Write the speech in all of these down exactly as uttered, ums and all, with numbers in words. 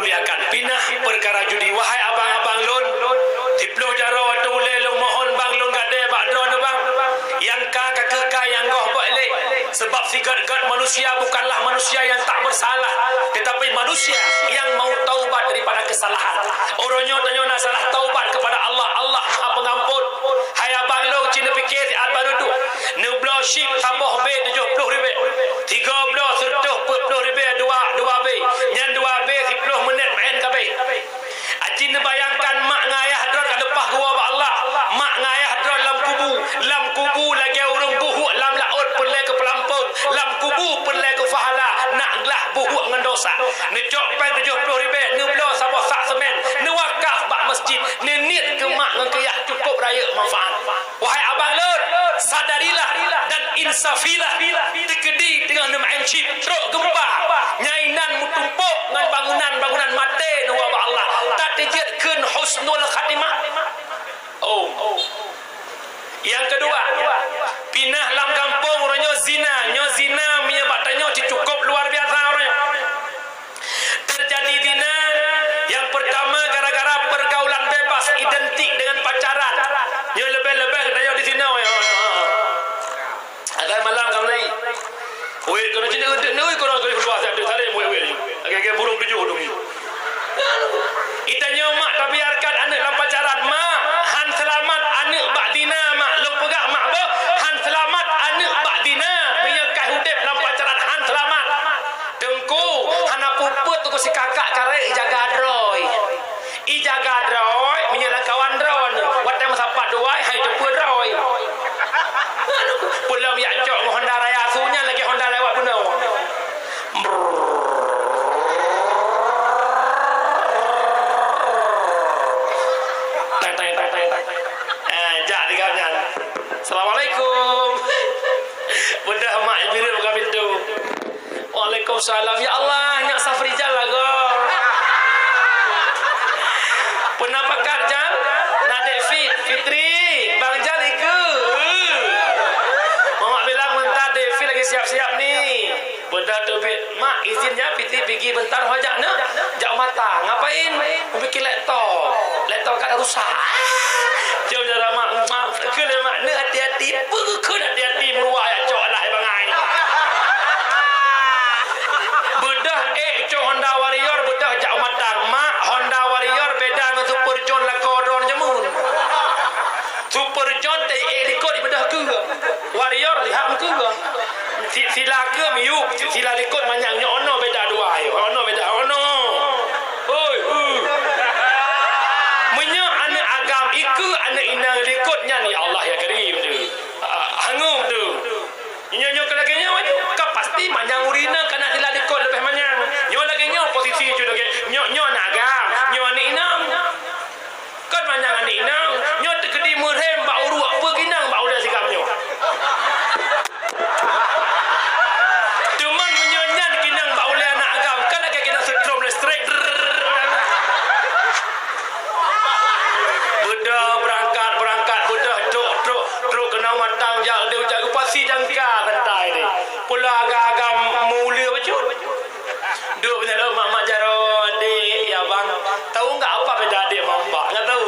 Muliakan. Pinah peukara judi. Wahai abang-abang lôn, siplôh jaroe watèe ulèe lôn mohon bang lôn gadée bak droeneuh bang. Nyang ka, ka keuh ka, nyang goh bèk lé. Sebab sigét-gét manusia bukanlah manusia yang tak bersalah, tetapi manusia yang mau taubat daripada kesalahan. Uroe nyoe tanyoe na salah, taubat kepada Allah. Allah Maha Pengampun. Hai abang lôn, ci neupike siat baroe duek. Neubloe chip saboh B tujoh ploh ribèe. Tiga bloe seureutôh peuet ploh ribèe dua, dua B. Nyan dua B siploh minét meu'én ka abéh. Aci neubayangkan mak ngon ayah droe ka leupah geuwoe bak Allah. Mak ngon ayah droe lam kubu. Lam kubu lagèe ureueng buhuk lam laôt peureulèe keu peulampong. Lam kubu peureulèe keu pahala. Nak glah buhuk ngon dosa. Neucok péng tujoh ploh ribèe, neubloe saboh sak seumén. Neuwakaf bak masjid. Neuniet keu mak ngon keu yah cukôp rayeuk manfaat. Wahai abang lôn, sadarilah dan insafilah. Teukeudi teungoh neumeu'én chip, trok geumpa. Nyang inan meutumpôk ngon bangunan-bangunan maté neuwoe bak Allah. Tateujeuet kheun husnul khatimah. Oh. Nyang keudua, pinah lam gampông uroe nyoe zina. Nyoe zina meunyoe bak tanyoe cukôp luar biasa uroe nyoe. Terjadi zina yang pertama gara-gara pergaulan bebas identik dengan pacaran. Nyoe leubeh-leubeh geutanyoe di sinoe. Agai malam ka mulai. Weh, kena cina untuk nui korang kali keluar saya tu tarik weh weh. Agai-agai burung tujuh tu. Itanyoe mak tabiarkan aneuk lam pacaran, mak, han seulamat aneuk bak zina, mak. Lôn peugah mak boh, han seulamat aneuk bak zina. Meunyoe ka udép lam pacaran han seulamat. Teungku, hana peue-peue teungku sikakak karek ijaga droe. Ijaga droe, meunyoe lam kawan droe nyoe. Watèe meusapat dua, hai teupeu droe. Peulom jak cok ngon Honda Raya su nyan lagèe Honda lewat bunoe. Teng, teng, teng, teng, teng. Eh, jak tinggal nyan. Assalamualaikum. Beudôh mak Jibril buka pintu. Waalaikumsalam. Ya Allah, nyak Safrijal lagoe. Peue na pakat, Jal? Na Dek Fit, Fitri, Bang Jal ikeue. Mamak bilang meuntah Dek Fit lagi siap-siap ni. Beudôh teubiet, "Mak, izin ya, Fitri pigi bentar ho jak neuk, jak mata." "Ngapain?" "Membikin laptop. Laptop ka rusak." Jom cara mak, mak, keu lé mak, neuk hati-hati. Peue keu hati-hati, meuruwa jak cok lah bangai. Beudôh ék cok Honda Warrior, beudôh jak matang. Mak, Honda Warrior beda ngon Super John lakoe droe jameun. Super John teuék likot ibeudôh keue. Warrior lihat mukeue. Si, sila keue miyup, sila likot manyang nyoe ono beda dua, ayo. Ono beda, ono. Oi, uh. Meunyoe aneuk agam ikeue aneuk inong likot nyan, ya Allah, ya Karim tu. Ah, hangob tu. Nyoe, nyoe keu lagèe nyoe, ka pasti manyang ureueng inong kana sila likot leubeh manyang. Nyoe lagèe nyoe posisi ju lagèe. Nyoe, nyoe aneuk agam, nyoe aneuk inong. Kon manyang aneuk inong, nyoe teukeudi meurhem bak uruek peue ginang bak ulèe sigam nyoe. Teuma meunyoe nyan ginang bak ulèe aneuk agam, kan lagèe ginang setrum listrik. Beudôh beurangkat, beurangkat, beudôh trok, trok, trok keunoe matang jak, jak upasi jangka santai deh. Pula agam-agam mulia bacut. Duek beunyan lom mak-mak jaroe, "Dek, ya bang, tahu nggak apa beda adik sama ombak? Nggak tahu.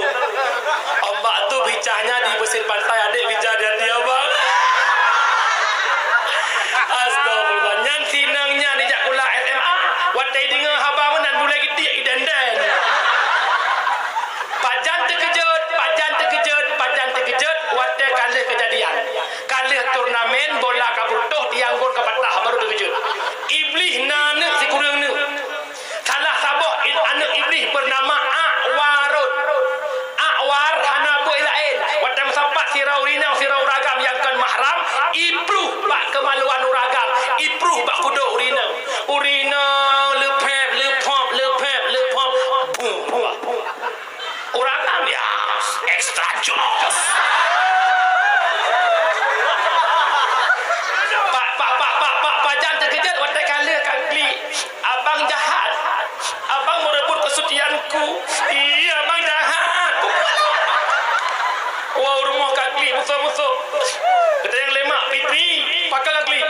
Ombak tu bicahnya di pesisir pantai, adik bicah di hati abang." Astagfirullah. Nyan sinong nyan ijak kula S M A. Watèe deungoe haba meunan bulèe geutik idèn-dèn. Pajan teukeujot, pajan teukeujot, pajan teukeujot, watèe ka lheueh keujadian. Ka lheueh turnamen bola ka beureutoh, tiang gol ka patah, baru teukeujot. Iblih na aneuk sikureueng neuk. Salah saboh in-, aneuk Iblih beunama Akwarun. Akwar hana beuet laén. Watèe meusapat sidroe ureueng inong, sidroe ureueng agam nyang kon mahram, ipluh bak keumaluan ureueng agam, ipluh bak kudok ureueng inong. Ureueng inong leupèp, leupop, leupèp, leupop. Bum, bum, bum. Ureueng agam ya, extra joss. Pak, pak, pak, pak, pak, pajan teukeujot watèe ka lheueh ka klik. Abang jahat. Abang merebut kesetiaanku. Iya, abang jahat. Wah, rumoh ka klik, musoh-musoh. Kata nyang lé mak, Fitri, pakon ka klik.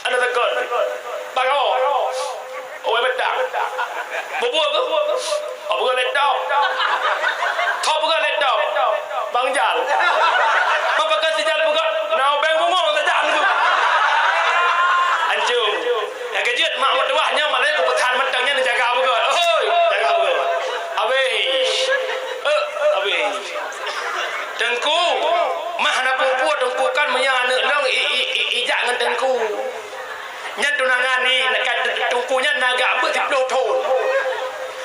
Aneuk seukon. Bagawo. Awai beutang. Bubur tu. Kau peugah laptop. Kau peugah laptop. Bang Jal. Kau pakai si Jal peugah, na ubeng bungong sajan tu. Ancung. Nyang keujeuet mak meutuwah nyoe malah kupeusan mantong nyan jaga beugöt. Hoi, jaga beugöt. Abéh. Eh, abéh. Teungku, mah na peue-peue teungku kan meunyoe aneuk lôn i, i, i, ijak ngon teungku. Nyan tunangan ni, ka teungku nyan na gak beuet siplôh thon.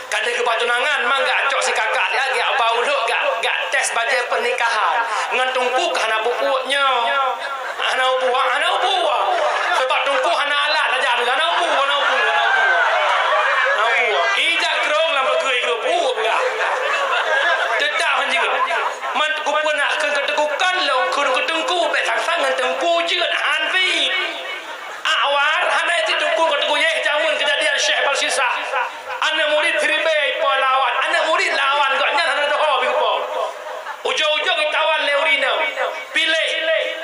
Ka lheueh geuba tunangan, mang gak cok si kakak dia, gak bau lhok, gak, gak tes bajée pernikahan. Ngon teungku ka hana peue-peue nyoe. Hana peue, hana peue. Sebab teungku hana alat saja, hana peue, hana peue, hana peue. Hana peue. Ija krong lam beugui geupeue peugah. Teutap hanjeuet. Man kupeue nak keu keutegukan lom keu teungku bék sang-sang ngon teungku jeuet han fit. Awar hana isi teungku keu teungku yeh jameun keujadian Syekh Balsisah. Aneuk murit siribée ipo lawan, aneuk murit lawan gobnyan hana doho beugeupông. Ujong-ujong itawan lé ureueng inong. Piléh,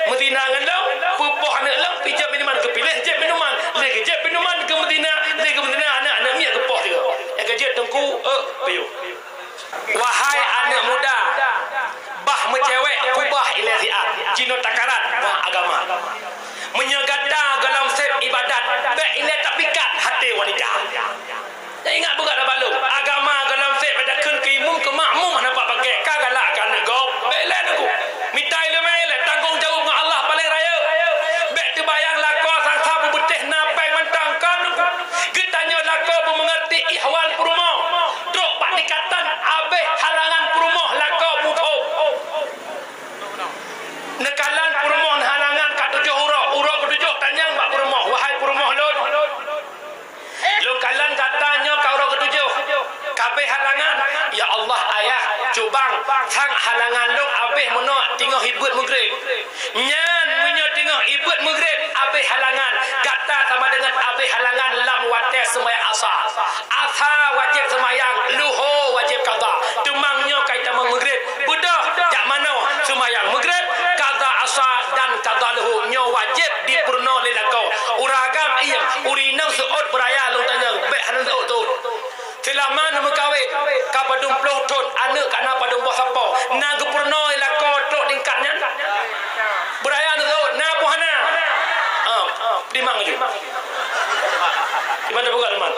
meuzina ngon lôn, peupoh aneuk lôn, pijép minuman, geupiléh jép minuman, lé geujép minuman, geumeuzina, lé geumeuzina aneuk, aneuk miet geupoh sigoe. Nyang keujeuet teungku, eh, piôh. Wahai aneuk muda, bah meucewek kubah ilée siat, jinoe takarat ngon agama. Meunyoe gata gohlom sép ibadat, bék ilée tapikat até wanita. Ingat beugöt laba lôn, agama gohlom sép beda kheun keu imum keu makmum hana pat pakék, ka galak keu aneuk gob. Bék lé teungku. Mita ileumé lé, tanggong jaweueb ngon Allah paléng rayeuk. Bék teubayang lakoe sang-sang beubeutéh na péng mantong kon teungku. Geutanyoe lakoe beumeungeurti ihwal peurumoh. Trok bak tingkatan abéh halangan peurumoh lakoe muphom. Neukalon peurumoh neuhalangan ka tujoh uroe, uroe keutujoh tanyong bak peurumoh, "Wahai peurumoh lôn, lôn kalon gata nyoe ka uroe keutujoh, kabéh halangan." "Ya Allah, Ayah, cubang, sang halangan lôn abéh meunoe teungoh ibeuet meugreb." Nyan meunyoe teungoh ibeuet meugreb abéh halangan, gata sama deungon abéh halangan lam watée seumayang Asa. Asa wajéb seumayang, luho wajéb kada. Teuma nyoe ka itamong meugreb, beudôh jak manoe seumayang meugreb, kada Asa dan kada luho nyoe wajéb dipeurunoe lé lakoe. Ureueng agam iem, ureueng inong seuôt beuraya lôn tanyong, bék hana seuôt-seuôt. Seulama neumeukawen, ka padum ploh thon, aneuk ka na padum boh sapo, na geupeurunoe lakoe trok tingkat nyan? Beuraya neuteuôt, na peue hana? Ah, dimang laju. Di mana buka teman?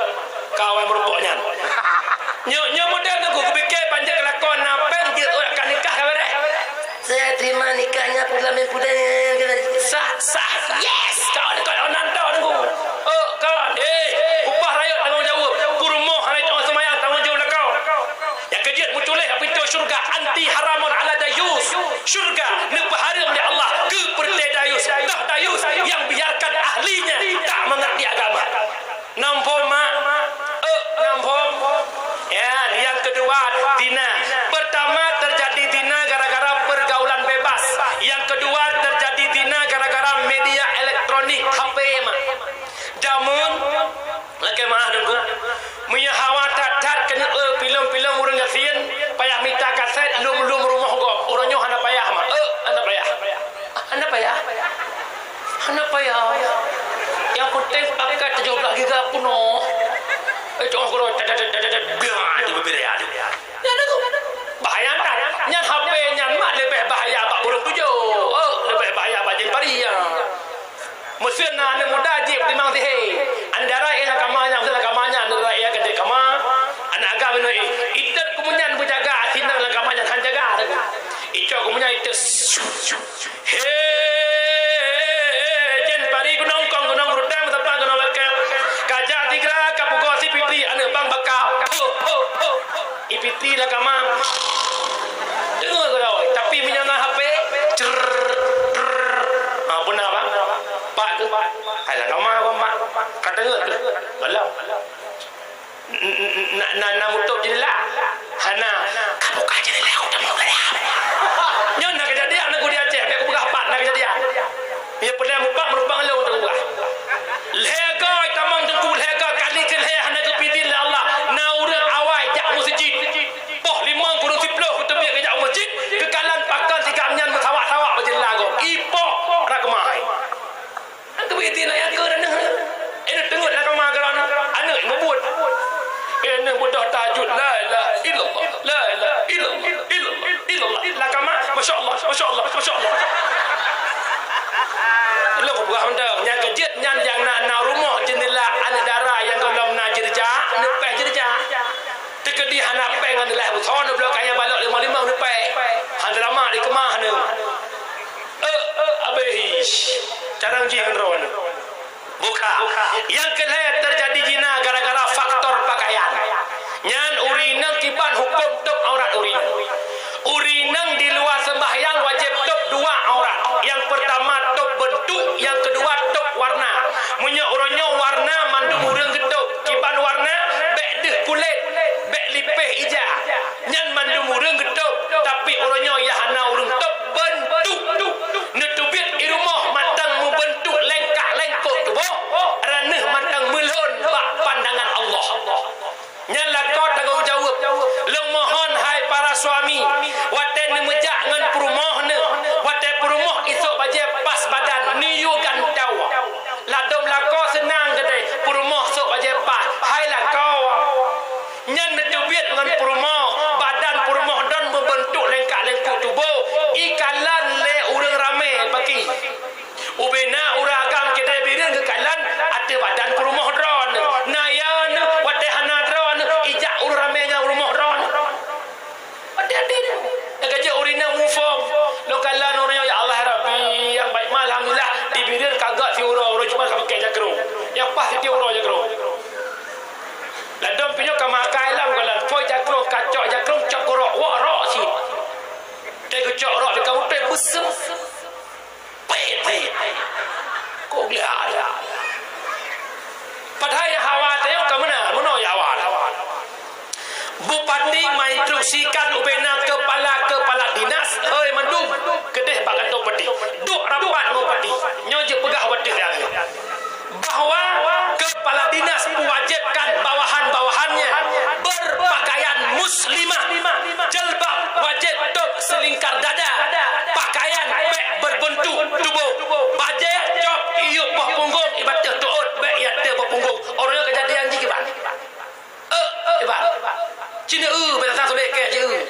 Kawan meurupok nyan. Nyoe, nyoe model tu, ku pikir panjang kelakon na péng jeuet ureueng ka nikah ka beureh. Saya terima nikahnya pula main pudai. Sah, sah. Yes. Kau ni kau nan tau nunggu. Oh, kau. Eh, upah rakyat tanggung jawab. Peurumoh hana tanggung semayang tanggung jawab lah kau. Nyang keujeuet meutuléh pintoe syurga anti haramun ala dayus. Syurga neupeuhareuem lé Allah keu peureulée dayus. Dah dayus yang biarkan ahlinya tak mengerti agama. Nam phom, mak? Eh, nam phom? Ya, yang kedua, zina. Pertama terjadi zina gara-gara pergaulan bebas. Yang kedua terjadi zina gara-gara media elektronik, H P, mak. Jameun, lakée meu'ah deungku. Meunyoe hawa that-that keuneuk, eh, filem-filem ureueng gasien, payah mita kaset lom-lom rumoh gob. Uroe nyoe hana payah, mak. Eh, hana payah. Hana payah. Hana payah. Nyang penting pakai tujoh blaih giga peunoh. Eh, cok uroe, tet, tet, tet, tet, tet, biar di bibir ya. Nyan tu. Bahaya kan? Nyan H P nyan mak leubeh bahaya bak burung tujoh. Oh, leubeh bahaya bak jin pari ya. Meuseu na aneuk muda jih timang sihé. Antara ia kama nyan, meuseu na kama nyan, antara ia keu kama. Aneuk agam inoe, itet kumunyan beujaga, sinang lam kama nyan han jaga. Icok kumunyan itet. He, jén pari gunong kong, gunong rutang, meusapa gunong lakang. Kajak tigra ka pugoe si Fitri aneuk bang baka. Ho, ho, ho. I Fitri lam kama. Deungoe keudroe, tapi meunyoe ngon H P, crrrr, crrrr. Ha, beuna, Pak. Pak tu. Hai lam kama, Pak. Ka deungoe tu. Malam. N-, n-, n-, na, na, na mutôp jeundela? Hana. Ka buka jeundela, aku tak mau gelap. Nyoe na keujadian, aku di Aceh, tapi aku peugah pat na keujadian. Nyoe pernah mupat meureumpang lôn untuk peugah. Lhée goe tamong teungku, lhée goe kali keu lhée hana geupidin lé Allah. Na ureueng awai jak meuseujid. Poh limong kureueng siplôh geuteubiet geujak meuseujid, geukalon pakon sigam nyan meusawak-sawak bak jeundela gob. Ipoh ragma hai. Keubiet na nyang keu raneuh. Eh, teungeut lam kama keu raneuh. Aneuk meubuet. Keuneuk beudôh tahajud, la ilaha illallah, la ilaha illallah, illallah, illallah. Lam kama, masya Allah, masya Allah, masya Allah. Lôn peugah mantong, nyang keujeuet nyan nyang na, na rumoh jeundela aneuk dara nyang gohlom na jeureuja, neupéh jeureuja. Teukeudi hana péng ngon lhèe beusoe, neubloe kayèe balok limong-limong neupéh. Han seulamat dikeumah neuh. Eh, eh, abéh. Carông jih ngon droeneuh. Buka. Nyang keu lhèe teujadi jina gara-gara faktor pakaian. Nyan ureueng inong kiban hukôm tôp aurat ureueng inong. Ureueng inong di luwa seumbahyang wajéb tôp dua aurat. Nyang peurtama tôp beuntuk, nyang keudua tôp warna. Meunyoe uroe nyoe warna mandum ureueng geutôp, kiban warna, bèk deuh kulét, bèk lipéh ija. Nyan mandum ureueng geutôp, tapi uroe nyoe nyang hana ureueng tôp beuntuk. Neuteubiet i rumoh mantong meubeuntuk lengkah-lengkok tuboh, raneuh mantong meulhon bak pandangan Allah. Nyan lakoe tanggông jaweueb. Lôn mohon hai para suami, watèe neumeujak ngon peurumoh neuh, watèe peurumoh isôk bajèe pas badan, neuyue gantô. Ladôm lakoe seunang keudéh peurumoh sôk bajèe pas. Hai lakoe, nyan neuteubiet ngon peurumoh, badan peurumoh dron meubeuntuk lengkah-lengkok tuboh, ikalon lé ureueng ramé paki. Ubé na ureueng agam keudéh Bireuen geukalon ateueh badan peurumoh droeneuh. Na ya neuh, watèe hana droeneuh, ijak ureueng ramé ngon peurumoh droeneuh. Hati-hati deh. Nyang ka jeuet ureueng inong move on. Lôn kalon ureueng nyoe, ya Allah, ya Rabbi, nyang baik mah alhamdulillah, di Bireuen ka göt siuroe, uroe Jumat ka pakèk jakrong. Nyang paih sitiep uroe jakrong. Ladôm pih nyoe ka makai lam golan, phôi jakrong, ka cok jakrong, cok keurok, wok rok cit. Teuh geucok rok di kamoe teuh beuseuem. Pét, pét. Kok gleh ada. Padahai nyang hawa teuh ka meunan, meunoe nyang hawa. Bupati meuinstruksikan ubé na keupala-keupala dinas, hei mandum, keudéh bak kantô bupati. Duek rapat ngon bupati. Nyoe jipeugah watèe nyan. Bahwa kepala dinas mewajibkan bawahan-bawahannya berpakaian muslimah, jilbab wajib tôp seulingkar dada, pakaian bèk berbentuk tubuh, bajèe cop iyup boh punggong, ibatéh teuôt bèk ibatéh boh punggong. Ureueng nyoe keujadian jih kiban. Eh, eh, Iban. Cina eu, bela sang sobek ke cina eu.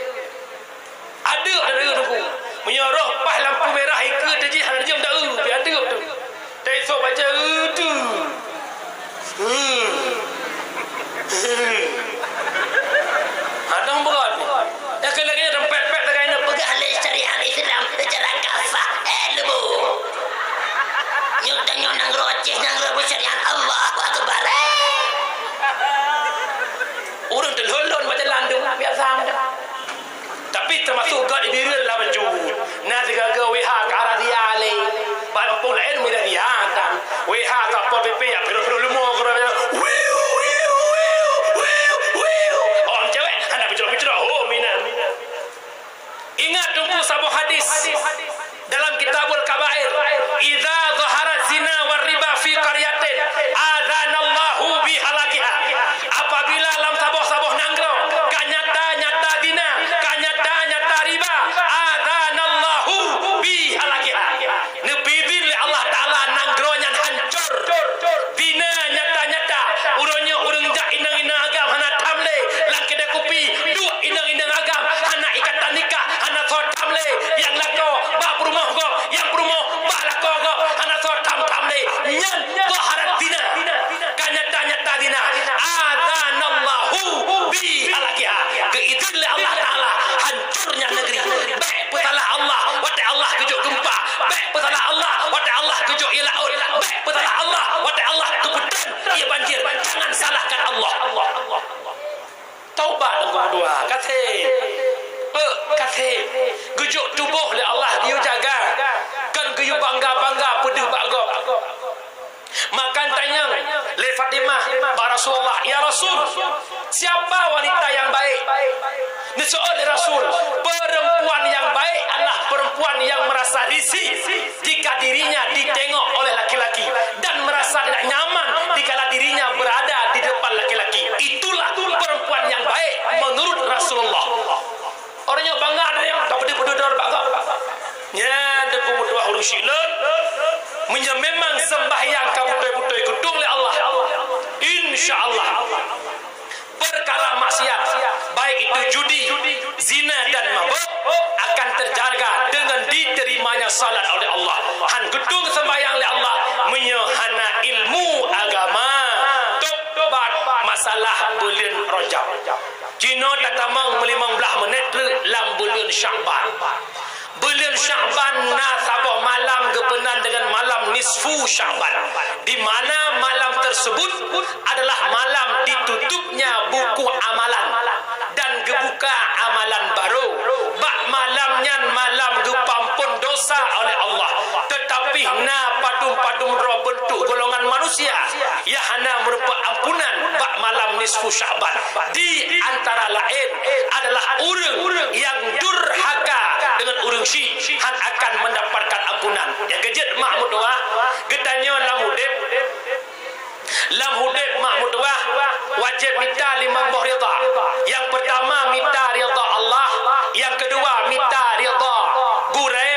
Ada, ada eu nunggu. Meunyoe roh paih lampu merah ikeue teuh jih hana jeuem dah eu, pi ada tu. Tapi sok baca eu tu. Hmm. Hmm. Ada berat. Dah ke lagi ada pet-pet lagi nak peugah lé syariat Islam secara kafah. Eh, lebu. Nyoe tanyoe nanggroe Aceh, nanggroe bersyariat. Allahu Akbar. Eh. Ureueng teulhon-lhon bak jalan tu, biasa meunan. Tapi teumasuk göt i Bireuen lah bacut. Na sigaga W H ka razia lé. Bak gampông laén meurazia tan. W H ka Satpol P P ya, piro-piro leumo keudroe. Wiu, wiu, wiu, wiu, wiu. Oh, cewek, hana picrok-picrok. Oh, mina, mina. Ingat teungku saboh hadis dalam Kitabul Kabair, "Idza zaharat zina war riba fi qaryatin, adzanallahu bi halakiha." Apabila lam saboh-saboh nanggroe ka nyata-nyata zina, ka nyata-nyata riba, adzanallahu bi halakiha. Neupeuzin lé Allah Taala nanggroe nyan hancor. Zina nyata-nyata. Uroe nyoe ureueng jak inong-inong agam hana tham lé. Lam keudè kupi, duek inong-inong agam hana ikatan nikah, hana soe tham lé. Nyang lakoe bak peurumoh gob, nyang peurumoh bak lakoe gob, hana soe tham-tham lé. Nyan zaharat zina. Ka nyata-nyata zina. Adzanallahu bi halakiha. Geuizin lé Allah Taala hancor nyan negeri. Bèk peusalah Allah, watèe Allah geujok geumpa. Bèk peusalah Allah, watèe Allah geujok ié laôt. Bèk peusalah Allah, watèe Allah geupeutrön ié banjir. Jangan salahkan Allah. Taubat dan berdoa. Kasih. Eh, kasih. Geujok tuboh lé Allah geuyue jaga. Kon geuyue bangga-bangga peudeuh bak gob. Maka tanyong lé Fatimah bak Rasulullah, "Ya Rasul, siapa wanita yang baik?" Neuseuôt lé Rasul, "Perempuan yang baik adalah perempuan yang merasa risih jika dirinya ditengok oleh laki-laki dan merasa tidak nyaman dikala dirinya berada di depan laki-laki. Itulah perempuan yang baik menurut Rasulullah." Ureueng nyoe bangga dah nyoe, ka peudeuh-peudeuh droe bak gob. Nyan teungku meutuah ureueng syik lôn. Meunyoe memang sembahyang ka beutôi-beutôi geutueng lé Allah, insya Allah, perkara maksiat, baik itu judi, zina dan mabök, akan terjaga dengan diterimanya salat oleh Allah. Han geutueng seumbahyang lé Allah meunyoe hana ilmu agama. Tobat masalah buleuen Rajab. Jinoe tatamong meulimong blaih menit treuk lam buleuen Syakban. Buleuen Syakban na saboh malam geupeunan dengan malam nisfu Syakban, di mana malam tersebut adalah malam ditutupnya buku amalan dan geubuka amalan barô. Bak malam nyan malam geupeuampôn dosa oleh Allah, teutapi na padum-padum droe beuntuk golongan manusia nyang hana meurumpok ampunan bak malam nisfu Syakban. Di antara laén adalah ureuëng nyang durhaka deungon ureuëng syik, han akan mendapatkan ampunan. Nyang keujeuet mak meutuwah, geutanyoe lam udeb, lam udeb mak meutuwah, wajéb mita limong boh ridha. Nyang peurtama mita ridha Allah, nyang keudua mita ridha gurée,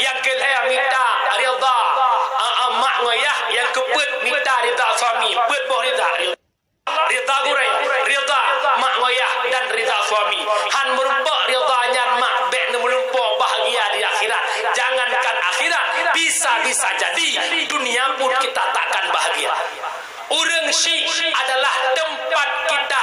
nyang keulhée mita ridha, a, a, mak ngon yah, nyang keupeuet mita ridha suami, peuet boh ridha. Ridha gurée, ridha mak ngon yah, dan ridha suami. Han meurumpok ridha nyan mak, bék neumeurumpok bahagia di akhirat. Jangankan akhirat, bisa-bisa jadi dunia pun kita takkan bahagia. Ureuëng syik adalah teumpat kita,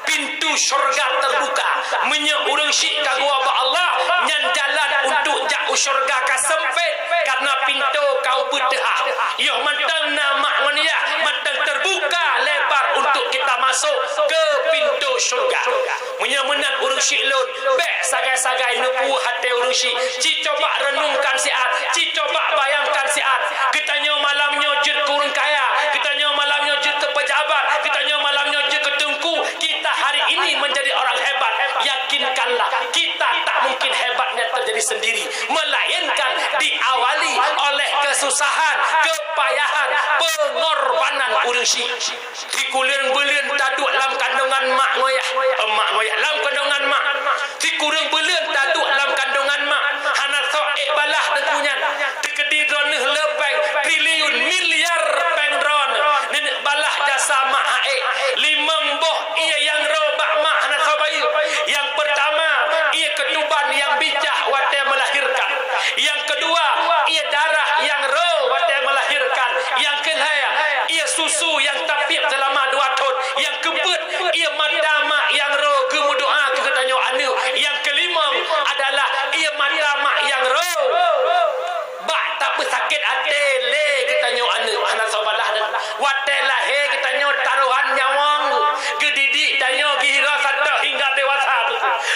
pintu syurga terbuka. Meunyoe ureuëng syik ka geuwoe bak Allah, nyan jalan untuk jak u syurga ka sempit, karena pintoe ka ubeut teuhah. Yoh mantong na mak ngon yah, mantong terbuka lebar untuk kita masuk ke pintu syurga. Meunyoe meunan ureuëng syik lôn, bék sagai-sagai neupue até ureuëng syik. Ci coba renungkan siat, ci coba bayangkan siat. Geutanyoe malam nyoe jeuet keu ureuëng kaya, geutanyoe malam nyoe jeuet keu pejabat, geutanyoe malam nyoe jeuet keu teungku. Kita hari ini menjadi orang hebat. Yakinkanlah, kita tak mungkin hebatnya terjadi sendiri, melainkan diawali oleh kesusahan, kepayahan, pengorbanan ureuëng syik. Sikureueng buleuen taduek lam kandongan mak ngon yah, eh, mak ngon yah, lam kandongan mak. Sikureueng buleuen taduek lam kandongan mak. Hana soe ék balah teungku nyan. Teukeudi droeneuh le péng triliun miliar péng droeneuh. Neuneuk balah jasa mak han ék. Limong boh ie nyang rô bak mak hana soe bayeue. Nyang peurtama, ie keutuban nyang bijah watée meulahirkan. Nyang keudua, ie darah nyang rô watée meulahirkan. Nyang keulhée, ie susu nyang tapiep seulama dua thon. Nyang keupeuet, ie mata mak nyang rô geumeudoá keu geutanyoe aneuëk. Nyang keulimong adalah ie mata mak nyang rô bak tapeusakét até lé geutanyoe aneuëk. Hana soe balah dan watée lahé geutanyoe tarohan nyawöng, geudidik tanyoe geuhira sato hingga dewasa.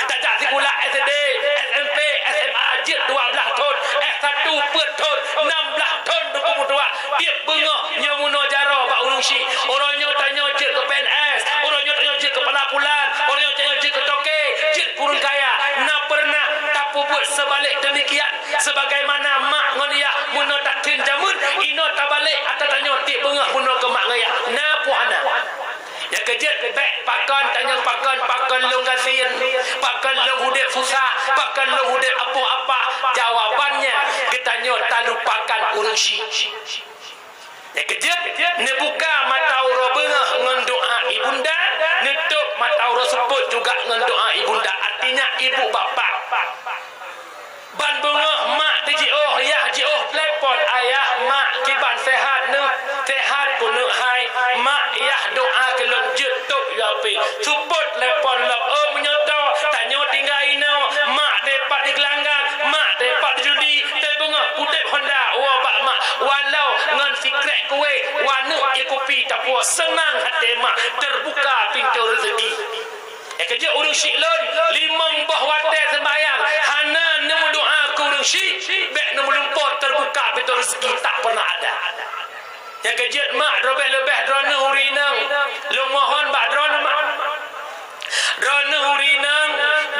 Tajak sikula S D, S M P, S M A jeuet dua blaih thon, S satu peuet thon, nam blaih thon teungku meutuwah. Tieb beungoh nyoe meunoe jaroe bak ureuëng syik. Uroe nyoe tanyoe jeuet keu P N S, uroe nyoe tanyoe jeuet keu kepala bulan, uroe nyoe tanyoe jeuet keu toke, jeuet keu ureuëng kaya. Na peureunah tapeubuet seubalek deumikian? Sebagaimana mak ngon yah meunoe tateun jameun, inoe tabalek atra tanyoe tieb beungoh meunoe keu mak ngon yah. Na peue hana? Nyang keujeuet, bék pakon tanyoe pakon, pakon lôn gasien, pakon lôn udeb susah, pakon lôn udeb apong apah. Jawabannya, geutanyoe talupakan ureuëng syik. Nyang keujeuet, neubuka mata uroe beungoh ngon doa ibunda, neutôb mata uroe seupôt juga ngon doa ibunda, artinya ibu bapak. Ban beungoh mak teujiôh, yah jiôh telepon, "Ayah, mak, kiban sehat neuh?" "Sehat keuneuk hai, mak, yah doa keu lôn jeuet tôb." Yue pih seupôt telepon lom, "Oh, meunyoe toh, tanyoe tinggai inoe, mak teupat di geulanggang, mak teupat di judi, teubeungoh udeb honda woe bak mak, walau ngon sikrék kuwéh, waneuk ie kupi tapuwoe, seunang até mak, teubuka pintoe reuzeki." Nyang keujeuet ureuëng syik lôn, limong boh watée seumbahyang, hana neumeudoa keu ureuëng syik, bék neumeurumpok teubuka pintoe reuzeki tak pernah ada. Nyang keujeuet mak, leubeh-leubeh droeneuh ureuëng inong, lôn mohon bak droeneuh mak. Droeneuh ureuëng inong,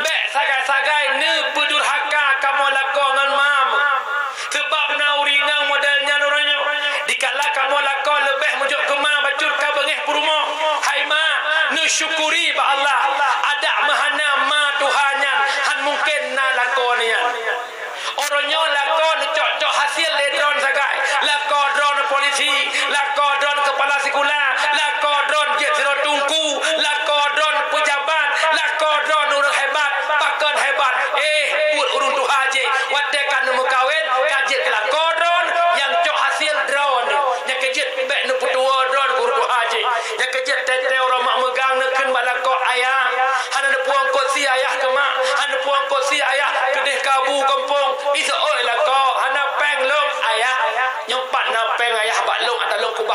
bék sagai-sagai neupeudurhaka kamoe lakoe ngon mam. Seubab na ureuëng inong model nyan uroe nyoe. Dikala kamoe lakoe leubeh meujok keu ma bacut ka beungéh peurumoh. Hai ma, neusyukuri bak Allah, adak meuhana ma tuha nyan han mungken na lakoe nyan. Uroe nyoe lakoe neucok-cok hasil lé droeneuh sagai. Lakoe droeneuh polisi, lakoe droeneuh keupala sikula, lakoe droeneuh jeuet sidroe teungku, lakoe droeneuh peujabat.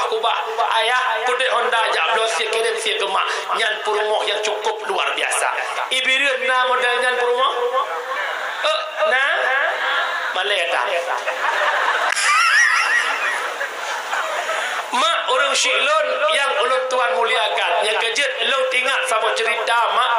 Kubah, "Ayah, peuduek honda jak bloe sie, kirém sie keu mak." Nyan peurumoh nyang cukup luar biasa. I Bireuen na model nyan peurumoh? Eh, na? Malée that. Mak ureueng syiek lôn nyang ulôn tuan muliakan, nyang keujeuet lôn ingat saboh ceurita, mak.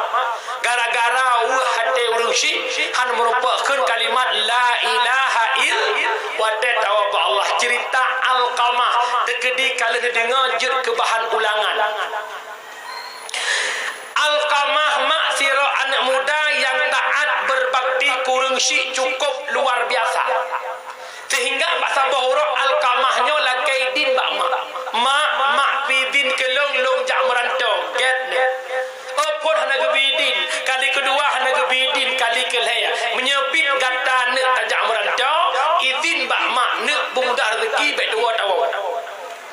Gara-gara weueh até ureueng syiek hana meurumpok kheun kalimat la ilaha ill-, watée tawoe bak Allah, ceurita Alqamah teukeudi ka lheueh neudeungoe jeuet keu bahan ulangan. Alqamah mak sidroe aneuëk muda nyang taát beubakti keu ureueng syiek cukup luar biasa. Sehingga bak saboh uroe Alqamah nyoe lakée idin bak mak, "Mak, mak pih idin keu lôn, lôn jak meuranto." Gét nyoe. Oh, phon hana geubri idin, kali keudua hana geubri idin, kali keulhée, "Meunyoe pih gata neuk tajak meuranto, idin bak mak, neuk beumudah reuzeki bék tuwoe tawoe."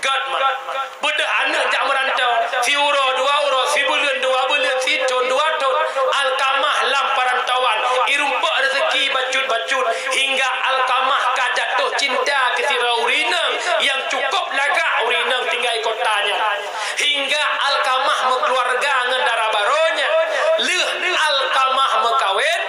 Gét mak. Beudôh aneuëk jak meuranto, siuroe dua uroe, sibuleuen dua buleuen, sithon dua thon, Alqamah lam peurantauan, irumpok reuzeki bacut-bacut, hingga Alqamah ka jatoh cinta keu sidroe ureuëng inong nyang cukup lagak ureuëng inong tinggai kota nyan. Hingga Alqamah meukeuluwarga ngon dara barô nyan. Lheueh Alqamah meukawen,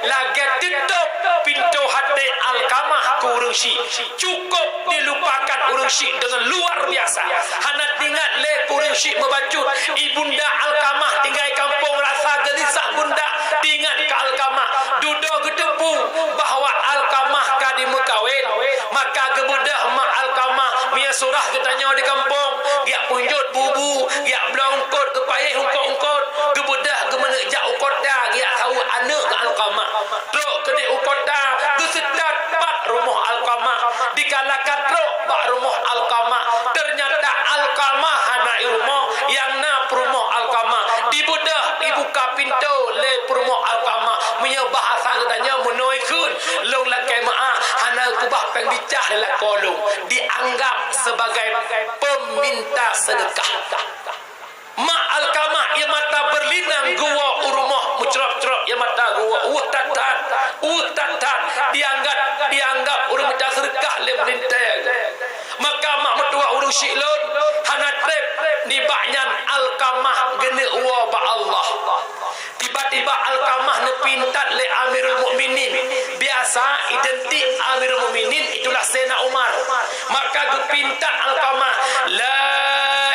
lagée teutôb pintoe até Alqamah keu ureuëng syiek. Cukup dilupakan ureuëng syiek deungon luar biasa. Hana teuingat lé keu ureuëng syiek meubacut. Ibunda Alqamah tinggai kampong rasa geulisah bunda teuingat keu Alqamah. Dudoe geuteupeue bahwa Alqamah ka dimeukawen. Maka geubeudôh mak Alqamah, meunyoe surah geutanyoe di kampong, geujak peunjot bu-bu, geujak bloe eungkôt, geupayéh eungkôt-eungkôt, geubeudôh geumeuneuk jak u kota, geujak saweue aneuëk Alqamah. Trok keudeh u kota, geuseutôt pat rumoh Alqamah. Dikala ka trok bak rumoh Alqamah, teunyata Alqamah hana i rumoh, nyang na peurumoh Alqamah. Dibeudôh ibuka pintoe lé peurumoh Alqamah. Meunyoe bahasa geutanyoe meunoe kheun, lôn lakée meuáh, hana kubah péng bicah lé lakoe lôn. Dianggap sebagai peminta seudeukah. Mak Alqamah ie mata beulinang geuwoe u rumoh, meucrop-crop ie mata geuwoe, weueh that-that, weueh that-that, dianggap, dianggap ureuëng mita seudeukah lé meulintée. Maka mak meutuwah ureuëng syiek lôn hana treb nibak nyan Alqamah geuneuk woe bak Allah. Tiba-tiba Alqamah neupeuintat lé Amirul Mukminin. Biasa identik Amirul Mukminin itulah Sayyidina Umar. Maka geupeuintat Alqamah, "La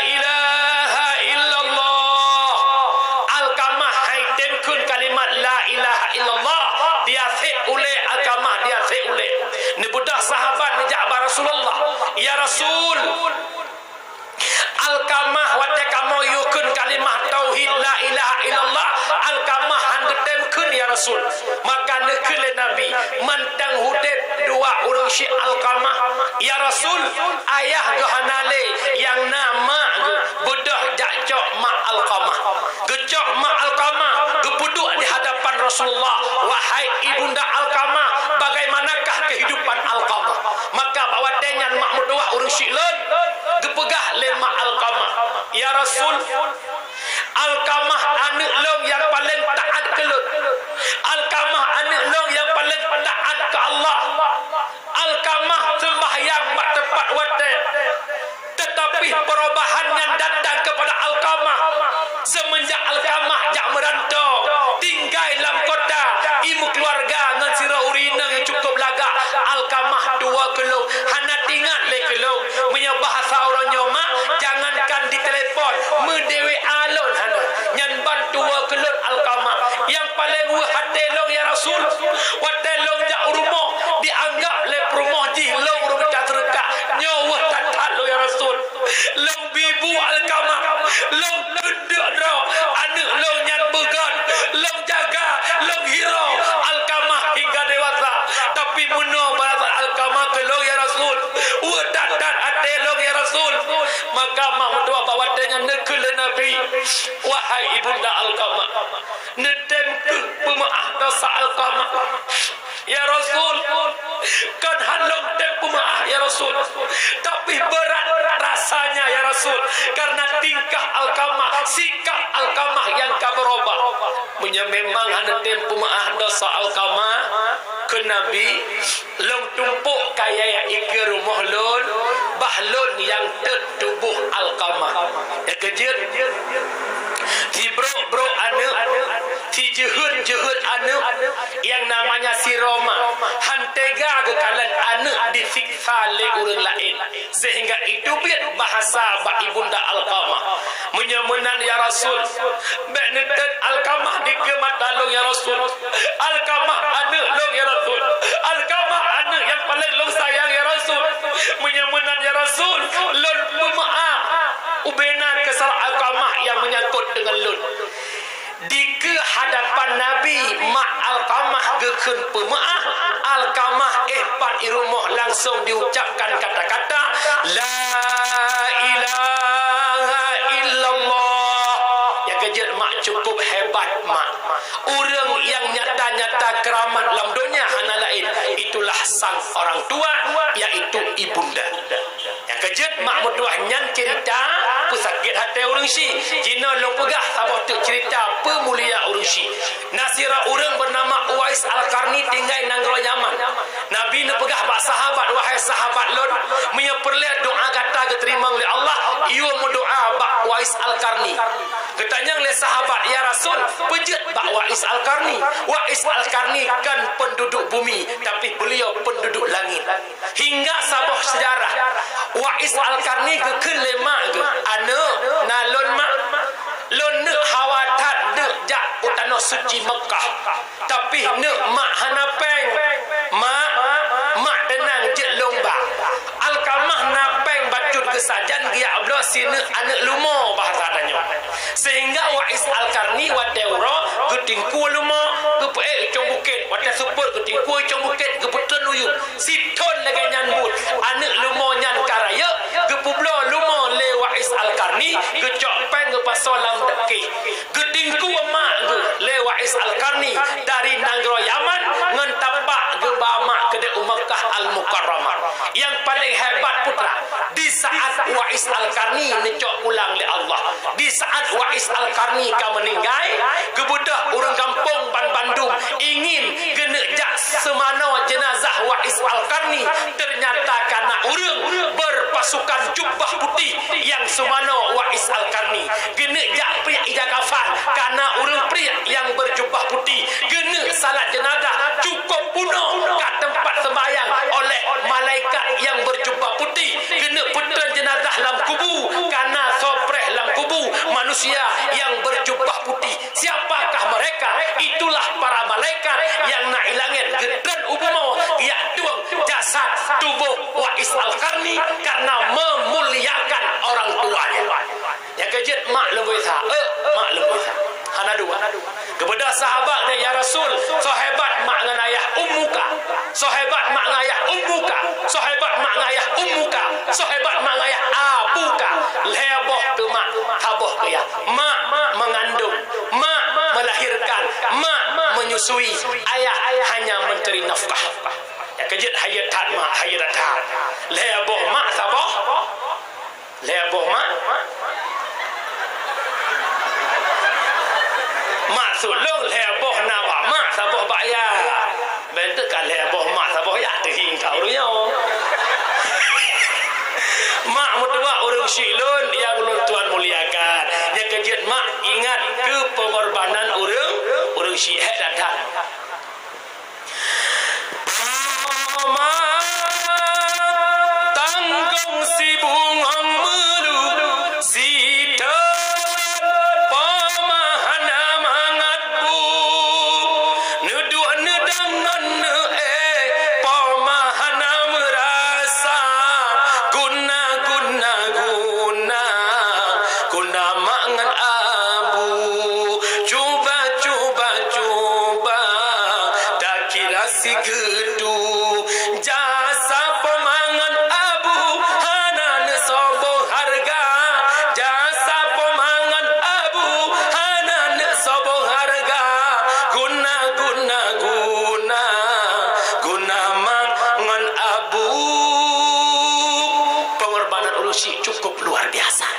ilaha illallah." Alqamah hai tem kheun kalimat la ilaha illallah. Diasek ulée Alqamah, diasek ulée. Neubeudôh sahabat neujak bak Rasulullah, "Ya Rasul, Alqamah watée kamoe yue kheun kalimah tauhid la ilaha illallah, Alqamah han geutem kheun, ya Rasul." Maka neukheun lé Nabi, "Mantong udeb dua ureuëng syiek Alqamah, ya Rasul, ayah geuh hana lé, nyang na mak geuh, beudôh jak cok mak Alqamah." Geucok mak Alqamah, geupeuduek di hadapan Rasulullah, "Wahai ibunda Alqamah, bagaimanakah kehidupan Alqamah?" Maka bak watée nyan mak meutuwah ureuëng syiek lôn geupeugah lé mak Alqamah, "Ya Rasul, Alqamah aneuëk lôn nyang paleng taát keu lôn. Alqamah aneuëk lôn nyang paleng taát keu Allah. Alqamah seumbahyang bak teumpat watée. Teutapi peurubahan nyan datang keupada Alqamah seumeunjak Alqamah jak meuranto, tinggai lam kota, imeukeuluwarga ngon sidroe ureuëng inong nyang cukup lagak. Alqamah tuwoe keu lôn, hana teuingat lé keu lôn. Meunyoe bahasa uroe nyoe mak, jangankan ditelepon, meudewek alon hana. Nyan ban tuwoe keu lôn Alqamah. Nyang paleng weueh até lôn, ya Rasul, watée lôn jak u rumoh, dianggap lé peurumoh jih lôn ureuëng mita seudeukah. Nyoe weueh that-that lôn, ya Rasul. Lôn bi bu Alqamah, lôn keudeuk droe, aneuëk lôn nyan beugét, lôn jaga, lôn hirau Alqamah hingga dewasa. Tapi meunoe balasan Alqamah keu lôn, ya Rasul. Weueh that-that até lôn, ya Rasul." Maka mak meutuwah bak watée nyan neukheun lé Nabi, "Wahai ibunda Alqamah, neutem kheueh peumeuáh desya Alqamah." "Ya Rasul, kon han lôn tem peumeuáh, ya Rasul. Tapi beurat rasanya, ya Rasul, karena tingkah Alqamah, sikap Alqamah nyang ka beurubah." "Meunyoe memang hana tem peumeuáh desya Alqamah, Kheun Nabi, "Lôn tumpôk kayèe ikeue rumoh lôn, bah lôn nyang tôt tuboh Alqamah." Nyang keujeuet, sibrôk-brôk aneuk, sijeuheut-jeuheut aneuk, nyang namanya si Roma, han teuga geukalon aneuk disiksa lé ureueng laén. Sehingga iteubiet bahasa bak ibunda Alqamah, "Meunyoe meunan, ya Rasul, bèk neutôt Alqamah dikeue mata lôn, ya Rasul. Alqamah aneuk lôn, ya Rasul. Alqamah aneuk nyang paleng lôn sayang, ya Rasul. Meunyoe meunan, ya Rasul, lôn peumeu'ah ubena keusalah Alqamah nyang meunyangkot deungon lôn." Dikeue hadapan Nabi, mak Alqamah geukheun peumeu'ah. Alqamah éh pat i rumoh langsong diucapkan kata-kata, "La ilaha illallah." Nyang keujeuet, mak, cukup hebat, mak. Ureueng nyang nyata-nyata keuramat lam donya hana laén, itulah sang orang tua, yaitu ibunda. Nyang keujeuet, mak meutuah, nyan cerita peusakét até ureueng syiek. Jinoe lôn peugah saboh teuk cerita peumulia ureueng syiek. Na sidroe ureueng beunama Uwais Al-Qarni tinggai nanggroe Yaman. Nabi neupeugah bak sahabat, "Wahai sahabat lôn, meunyoe peureulèe doa gata geuteurimong lé Allah, yue meudoa bak Uwais Al-Qarni." Geutanyong lé sahabat, "Ya Rasul, peue jeuet bak Uwais Al-Qarni? Uwais Al-Qarni kan penduduk bumi, tapi beliau penduduk langit." Hingga saboh seujarah, Uwais Al-Qarni geukheun lé mak geuh, "Aneuk, na lôn, mak. Lôn neuk hawa that neuk jak u tanoh suci Meukah. Tapi neuk mak hana péng. Mak, mak teunang, jeuet lôn ba." Alqamah na péng bacut geusajan geujak bloe sineuk aneuk leumo bahasa tanyoe. Sehingga Uwais Al-Qarni watèe uroe geutingkue leumo, geupeuék i cong bukét, watèe seupôt geutingkue i cong bukét, geupeutreun u yup. Sithon lagèe nyan buet, aneuk leumo nyan ka rayeuk, geupeubloe leumo lé Uwais Al-Qarni, geucok péng geupasoe lam daki. Geutingkue mak geuh lé Uwais Al-Qarni dari nanggroe Yaman ngon tapak geuba mak keudéh u Meukah Al-Mukarramah. Nyang paleng hebat putra, di saat Uwais Al-Qarni neucok pulang lé Allah, di saat Uwais Al-Qarni ka meuninggai, geubeudôh ureueng gampông banbandum ingin geuneuk jak seumanoe jeunazah Uwais Al-Qarni. Ternyata kana ureueng beupasukan jubah putéh nyang seumanoe Uwais Al-Qarni. Geuneuk jak priek ija kafan, kana ureueng priek nyang beujubah putéh. Geuneuk salat jeunazah cukôp bunoe ka teumpat seumbahyang oleh malaikat nyang beujubah putéh. Geuneuk peutreun jeunazah lam kubu, kana soe preh lam kubu manusia nyang beujubah putéh. Siapakah mereka? Itulah para malaikat nyang na i langét geutreun u bumoe geujak tueng jasad tuboh Uwais Al-Qarni karena memuliakan orang tuanya. Nyang keujeuet, mak leumboi sa. Eh, mak leumboi sa. Hana dua. Geubeudôh sahabat nyan, "Ya Rasul, soe hebat mak ngon ayah, ummuka. Soe hebat mak ngon ayah, ummuka. Soe hebat mak ngon ayah, ummuka. Soe hebat mak ngon ayah, abuka." Lhèe boh keu mak, saboh keu yah. Mak mengandung, mak melahirkan, mak menyusui, ayah hanya mencari nafkah. Nyang keujeuet, hayeue that mak, hayeue that that. Lhèe boh mak, saboh Lhèe boh mak. Maksud lôn lhèe boh na bak mak, saboh bak yah. Bentuk ka lhèe boh mak, saboh yah, teuhing ka ureueng nyoe. Mak meutuah ureueng syiek lôn nyang ulôn tuan muliakan. Nyang keujeuet mak ingat keu peungorbanan ureueng, ureueng syiek, hèk that-that. Poma tanggong sibungong meulu, sithon poma hana mangat bu. Neuduek neudong ngon neuék, poma hana meurasa. Guna, guna, guna, guna mak ngon abu. Cuba, cuba, cuba takira sikeutu. Jasa poma ngon abu hana neusoe boh hareuga. Jasa poma ngon abu hana neusoe boh hareuga. Guna, guna, guna, guna mak ngon abu. Pengorbanan ureueng syiek cukup luar biasa.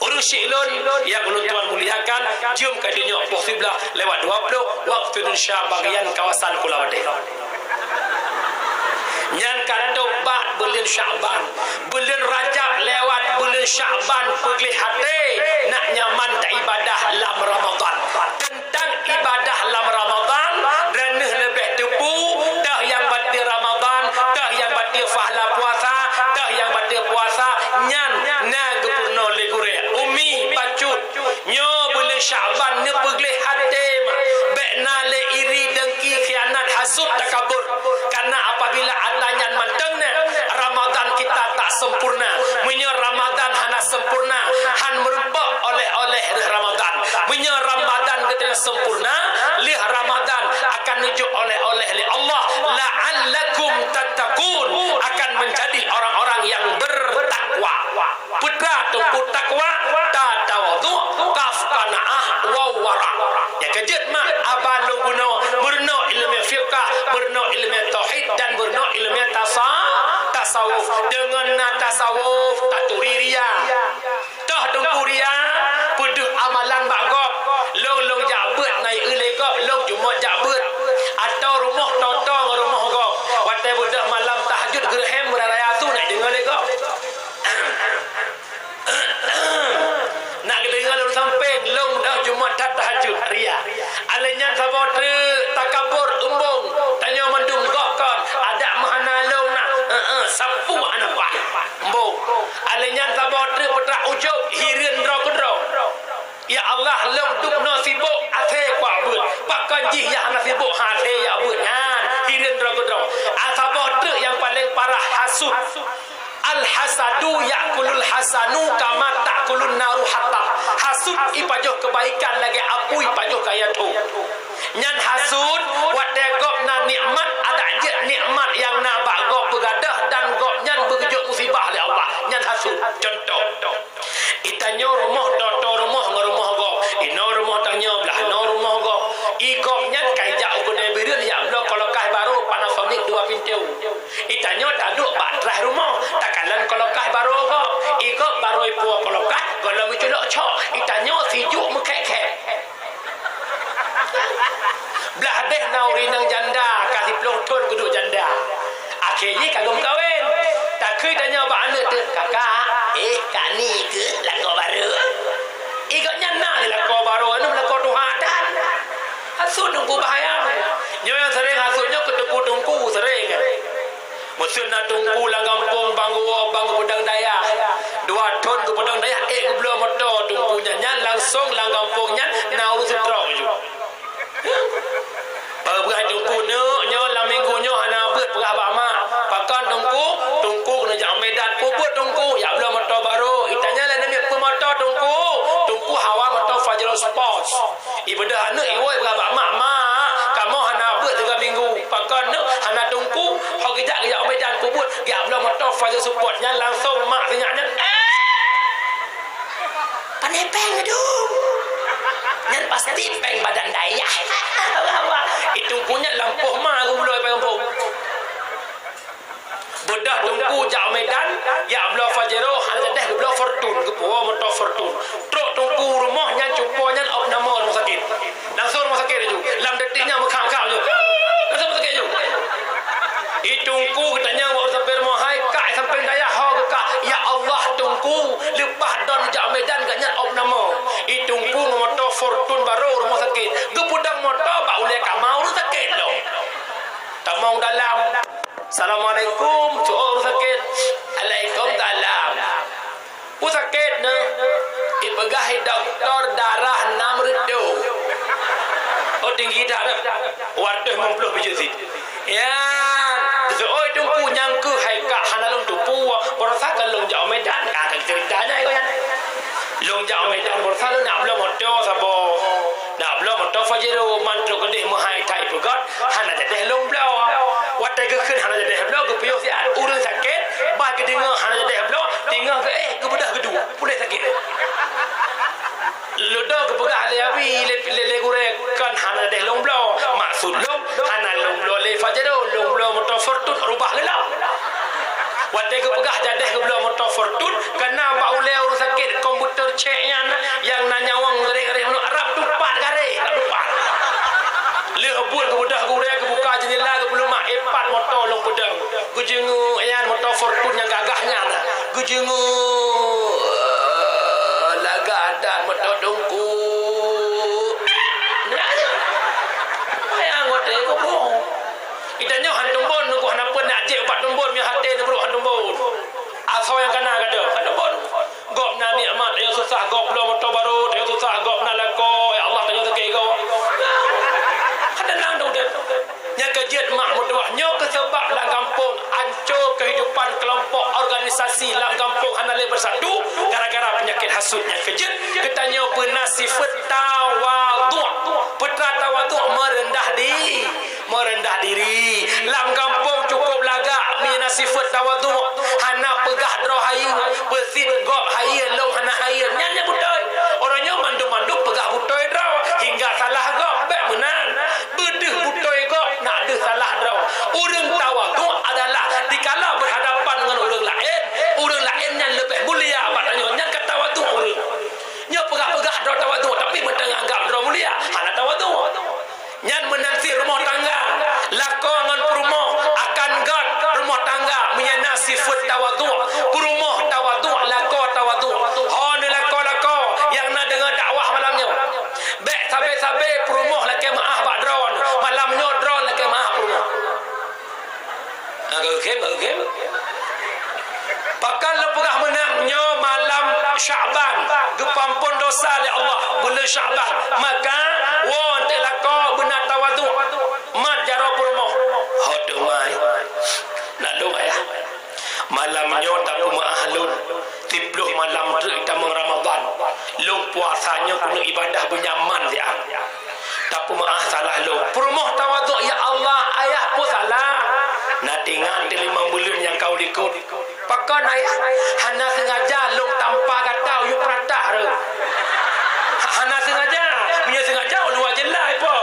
Ureueng syiek lôn nyang ulôn tuan muliakan, jeuem ka jinoe poh siblaih lewat dua ploh waktu Indonesia bagian kawasan Kulawadèe. Nyan ka tôb bak buleuen Syakban. Buleuen Rajab lewat, buleuen Syakban peugleh até, nak nyaman taibadah lam Ramadhan. Teuntang ibadah lam Ramadhan, droeneuh leubeh teupeu, toh nyang bateue Ramadhan, toh nyang bateue pahala puasa, toh nyang bateue puasa, nyan na geupeurunoe lé gurée. Umi bacut, nyoe buleuen Syakban neupeugleh até, mak. Bék na lé iri, dengki, khianat, hasut, takabur. Karena apabila ata nyan mantong na, Ramadan kita tak sempurna. Meunyoe Ramadan hana sempurna, han meurumpok oleh-oleh reuh Ramadan. Meunyoe Ramadan geutanyoe sempurna, lheuh Ramadan akan neujok oleh-oleh lé Allah, "La'allakum tattaqun," akan menjadi orang-orang yang bertakwa. Peue takwa, tatawadhu, kaf qanaah, waw wara'. Nyang keujeuet mak, haba lôn bunoe, meurunoe ileumèe fiqah, meurunoe ileumèe tauhid, dan meurunoe ileumèe tasa-, tasawuf. Deungon na tasawuf, taturi ria. Toh teungku ria, peudeuh amalan bak gob. Lôn, lôn jak beuet, na ié lé gob, lôn jumôt jak beuet. Atau rumoh toto ngon rumoh gob. Watèe beudôh malam tahajud geureuhem beuraya su na ideungoe lé gob. Nak geudeungoe lôn sampéng, lôn deuh jumôt that tahajud, ria. Alèh nyan saboh treuk takabur, eumbông, tanyoe mandum gob kon, adak meuhana lôn na, heeh, sapeue hana paih, eumbông. Alèh nyan saboh treuk peutak ujôb, hireuen droe keudroe. Ya Allah, lôn dubnoe sibôk, asèe kuak beuet. Pakon jih nyang hana sibôk, han asèe jak beuet nyan, hireuen droe keudroe. A, saboh treuk nyang paleng parah, hasut. Al-hasadu ya'kulul hasanu kama ta'kulun naru hatab. Hasut ipajoh keubaikan lagèe apui pajoh kayèe thô. Nyan hasut, watèe gob na nikmat, adak jeuet nikmat nyang na bak gob beugadôh dan gobnyan beugeujok musibah lé Allah. Nyan hasut. Cuntoh, itanyoe rumoh, toto rumoh ngon rumoh gob. Inoe rumoh tanyoe, blaih noe rumoh gob. I gobnyan ka ijak u keudè Bireuen jak bloe kulkas barô Panasonic dua pintu. Itanyoe taduek bak traih rumoh, takalon kulkas barô gob. I gob barô ipuwoe kulkas, gohlom iculok cok. Itanyoe sijuek meukhèt-khèt. Blaih deh na ureueng inong janda, ka siplôh thôn geuduek janda. Akhé jih ka geumeukawen. Takheun tanyoe bak aneuk teuh, "Kakak, eh, kak ni keuh lakoe barô?" I gobnyan na lé lakoe barô, aneuk lakoe tuha tan. Hasut teungku bahaya. Nyoe nyang sering hasut nyoe keu teungku-teungku sering. Meuseu na teungku lam gampông bang geuwoe bang geupeudong dayah. Dua thôn geupeudong dayah, ék geubloe moto teungku nyan, nyan langsông lam gampông nyan na ureueng seutrok ju. Peugah teungku, "Neuk, nyoe lam minggu nyoe hana beuet peugah bak mak." "Pakon teungku?" "Teungku keuneuk jak Medan." "Peue beuet teungku?" "Jak bloe moto barô." Itanya lé namiet, "Peue moto teungku?" "Teungku hawa moto Pajero Sport." Ibeudôh aneuk iwoe peugah bak mak, "Mak, kamoe hana beuet tiga minggu." "Pakon neuk hana teungku?" "Ho geujak geujak u Medan peubeuet, geujak bloe moto Pajero Sport." Nyan langsông mak sinyak nyan, "Eh! Pané péng dum?" Nyan pasti péng badan dayah. Itu punya lampôh ma geuh bloe péng lampôh. Beudôh teungku jak Medan, jak bloe Pajero, hana jadeh geubloe Fortune, geupuwoe moto Fortune. Trok teungku rumoh nyan cupo nyan opname rumoh sakét. Langsông rumoh sakét laju. Lam detik nyan meukham-kham laju. Langsông rumoh sakét laju. I teungku geutanyong bak ureueng sapé rumoh, "Hai kak, sampéng dayah ho geukah?" "Ya Allah teungku, leupah don jak Medan gobnyan opname." I teungku ngon moto Fortune barô rumoh sakét. Geupeudong moto bak ulèe kama ureueng sakét lom. Tamong dalam. "Assalamualaikum," seuôt ureueng sakét. "Alaikumsalam." "Peue sakét neuh?" Ipeugah i dokto, "Darah nam reutôh." "Oh, tinggi that neuh." "Dua reutôh limong ploh biji sit." "Ya, seuôt teungku nyang keuh hai kak hana lôn teupeu, baroesa ka lôn jak Medan." Ka cerita nyan, nyan. "Lôn jak Medan baroesa lôn nak bloe moto saboh." Nak bloe moto Pajero, man trok keudeh meuhai that ipeugöt, hana jadeh lôn bloe. Watèe geukheun hana jadeh bloe, geupiôh siat. Ureueng sakét, bah geudeungö hana jadeh bloe, teungoh geu-, eh, geubeudôh geuduek, puléh sakét. Lôn dong geupeugah lé abi, lé, lé, lé gurèe, kon hana jadeh lôn bloe. Maksud lôn, hana lôn bloe lé Pajero, lôn bloe moto Fortune, rubah lé lôn. Watèe geupeugah jadeh geubloe moto Fortune, ka na bak ulèe ureueng sakét komputer cék nyan nyang na nyawöng, garéh-garéh meunan, rab tupat garéh, rab tupat. Lheueh buet geubeudôh gurèe, geubuka jeundela, geupeuleumak, eh, Jingui, lagak that meuteudongku. Nyan, meuanggota kubu. Ita nyoe han tumbon, nunggu hana pun nak jek ubat tumbon, nyoe hati nunggu han tumbon. Asoe nyang kana gata, han tumbon. Gob na nikmat, tanyoe susah, gob bloe moto barô, tanyoe susah, gob na lakoe, ya Allah, tanyoe sakét gob. Hana nang dong udép. Nyang keujeuet mak meutuwah nyoe keuh sabab lam gampông anco keuhidupan keulompok organisasi lam gampông hana lé beusatu gara-gara peunyakét hasut nyang keujeuet. Geutanyoe beuna sifeuet tawadhu'. Peue tawadhu'? Meureundah di-, meureundah diri. Lam gampông cukôp lagak meunyoe na sifeuet tawadhu'. Hana peugah droe hayeue, beusit gob hayeue, lôn hana hayeue. Nyan nyang beutôi. Uroe nyoe mandum-mandum peugah beutôi droe, hingga salah gob, bék meunan. Beudeuh beutôi gob, na deuh salah droe. Ureuëng tawadhu' adalah dikala berhadapan ngon ureuëng laén, ureuëng laén nyan leubeh mulia bak tanyoe, nyan ka tawadhu' ureuëng. Nyoe peugah-peugah droe tawadhu', tapi meuteunganggab droe mulia, hana tawadhu'. Nyan meunan cit rumoh tangga, lakoe ngon peurumoh akan gét rumoh tangga meunyoe na sifeuet tawadhu', peurumoh tawadhu', lakoe tawadhu'. Ho neulakoe-lakoe nyang na deungoe dakwah malam nyoe. Bék sabe-sabe peurumoh lakée meuáh bak droeneuh. Malam nyoe droeneuh lakée meuáh peurumoh. Na geukem, geukem. Pakon lôn peugah meunan, nyoe malam Syakban, geupeuampôn dosa lé Allah, buleuen Syakban. Maka, woe, eunteuk lakoe beuna tawadhu'. Mat jaroe peurumoh. Ho teuma, na lôn ayah. Malam nyoe tapeumeuáh lôn. Siplôh malam treuk tamong Ramadhan. Lôn puasa nyoe keuneuk ibadah beunyaman siat. Tapeumeuáh salah lôn. Peurumoh tawadhu', "Ya Allah, ayah peue salah?" "Na tingat di limong buleuen nyang ka u likot." "Pakon ayah?" "Hana seungaja lôn tampa gata u yup peurata reuh." "Hana seungaja? Meunyoe seungaja, u luwa jeulaih po."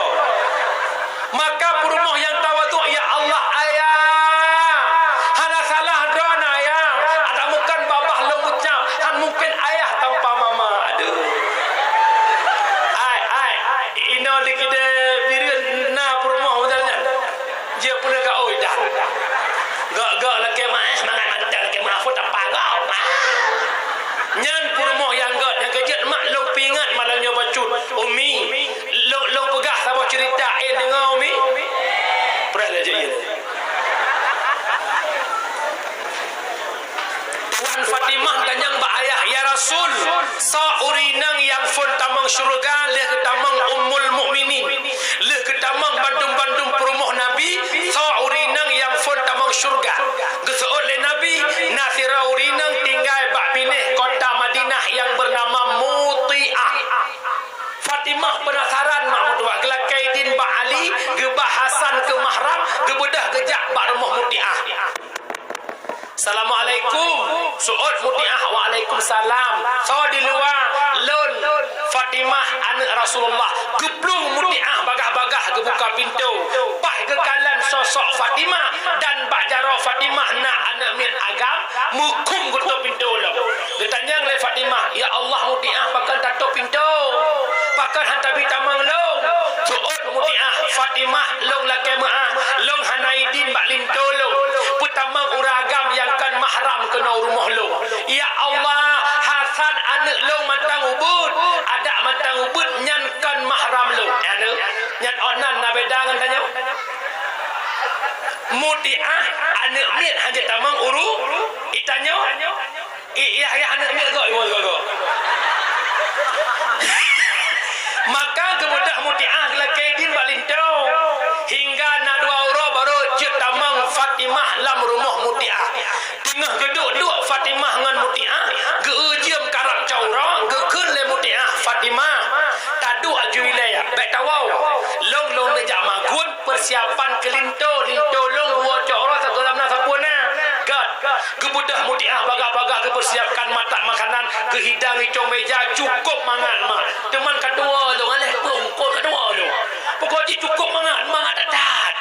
Maka peurumoh nyang tawadhu', "Ya Allah, ayah, hana salah droeneuh, ayah. Adak meukan babah lôn meucab, han mungken ayah tanpa mama." Aduh. Ai, ai, inoe di Kidé Bireuen na peurumoh model nyan. Jeuet peue ka oi dah. Gok-gok lakée meuáh, mangat mantong lakée meuáh, peue tanpa gok. Nyan peurumoh nyang gét, nyang keujeuet mak lôn peuingat malam nyoe bacut. Umi, Lôn, lôn peugah saboh ceurita, eh, deungoe, Umi. Preh laju, iya. Tuan Fatimah tanyong bak ayah, "Ya Rasul, soe ureuëng inong nyang phon tamong syeuruga lheueh geutamong Ummul Mukminin, lheueh geutamong bandum-bandum peurumoh Nabi, soe ureuëng inong nyang phon tamong syeuruga?" Geuseuôt lé Nabi, "Na sidroe ureuëng inong tinggai bak binéh kota Madinah nyang beunama Muti'ah." Fatimah peunasaran mak meutuwah, geulakée idin bak Ali, geuba Hasan keu mahram, geubeudôh geujak bak rumoh Mutiah. "Assalamualaikum." Seuôt Mutiah, "Waalaikumsalam." "Soe di luwa?" "Lôn, Fatimah, aneuëk Rasulullah." Geuplueng Mutiah bagah-bagah geubuka pintoe. Paih geukalon sosok Fatimah dan bak jaroe Fatimah na aneuëk miet agam. Meukhum geutôp pintoe lom. Geutanyong lé Fatimah, "Ya Allah, Mutiah, pakon tatôp pintoe? Pakon han tabi tamong lôn?" Seuôt Mutiah, "Fatimah, lôn lakée meuáh, lôn hana idin bak linto lôn peutamong ureuëng agam nyang kon mahram keunoe rumoh lôn. Ya Allah, Hasan aneuëk lôn mantong ubit, adak mantong ubit nyan kon mahram lôn." Nyan, nyan ôh nan na beda ngon tanyoe. Mutiah aneuëk miet hana tamong uru, itanyoe. I, yah, yah, aneuëk miet goe, iwoe goe, goe. Maka geubeudôh Mutiah lakée idin bak linto. Hingga na dua uroe barô jeuet tamong Fatimah lam rumoh Mutiah. Teungoh geuduek-duek Fatimah ngon Mutiah, geu-eu jeuem karab cot uroe, geukheun lé Mutiah, "Fatimah, taduek aju ilée, bék tawoe. Lôn, lôn neujak maguen." Peusiapan keu linto, linto lôn dua cok uroe sagoe lam na sapeue na. Gét, geubeudôh Mutiah bagah-bagah geupeusiapkan matak makanan, geuhidang icong meja, cukôp mangat mak. Teuma ka tuwoe lôn, aléh peue eungkôt ka tuwoe lôn. Pokok jih cukôp mangat, mangat that-that.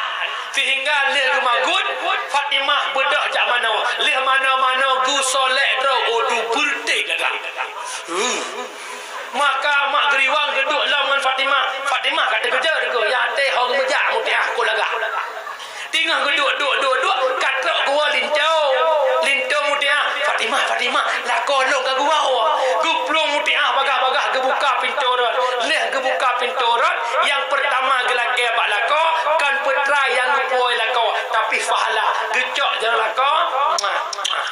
Sehingga lheueh geumaguen, Fatimah beudôh jak manoe. Lheueh manoe-manoe geusolek droe, oh, dubeureuté gagah. Hmm. Maka mak geuriwang geuduek lom ngon Fatimah. Fatimah ka teukeujot geuh, nyang até ho geumeujak Mutiah keu lagak. Teungoh geuduek, duek, duek, duek, ka trok geuwoe linto. Linto Mutiah, "Fatimah, Fatimah." Lakoe lôn ka geuwoe. Geuplueng Mutiah bagah-bagah geubuka pintoe rot. Lheueh geubuka pintoe rot, nyang peurtama geulakée bak lakoe, kon peutra nyang geupuwoe lakoe, tapi pahala. Geucok jaroe lakoe. Muah, muah.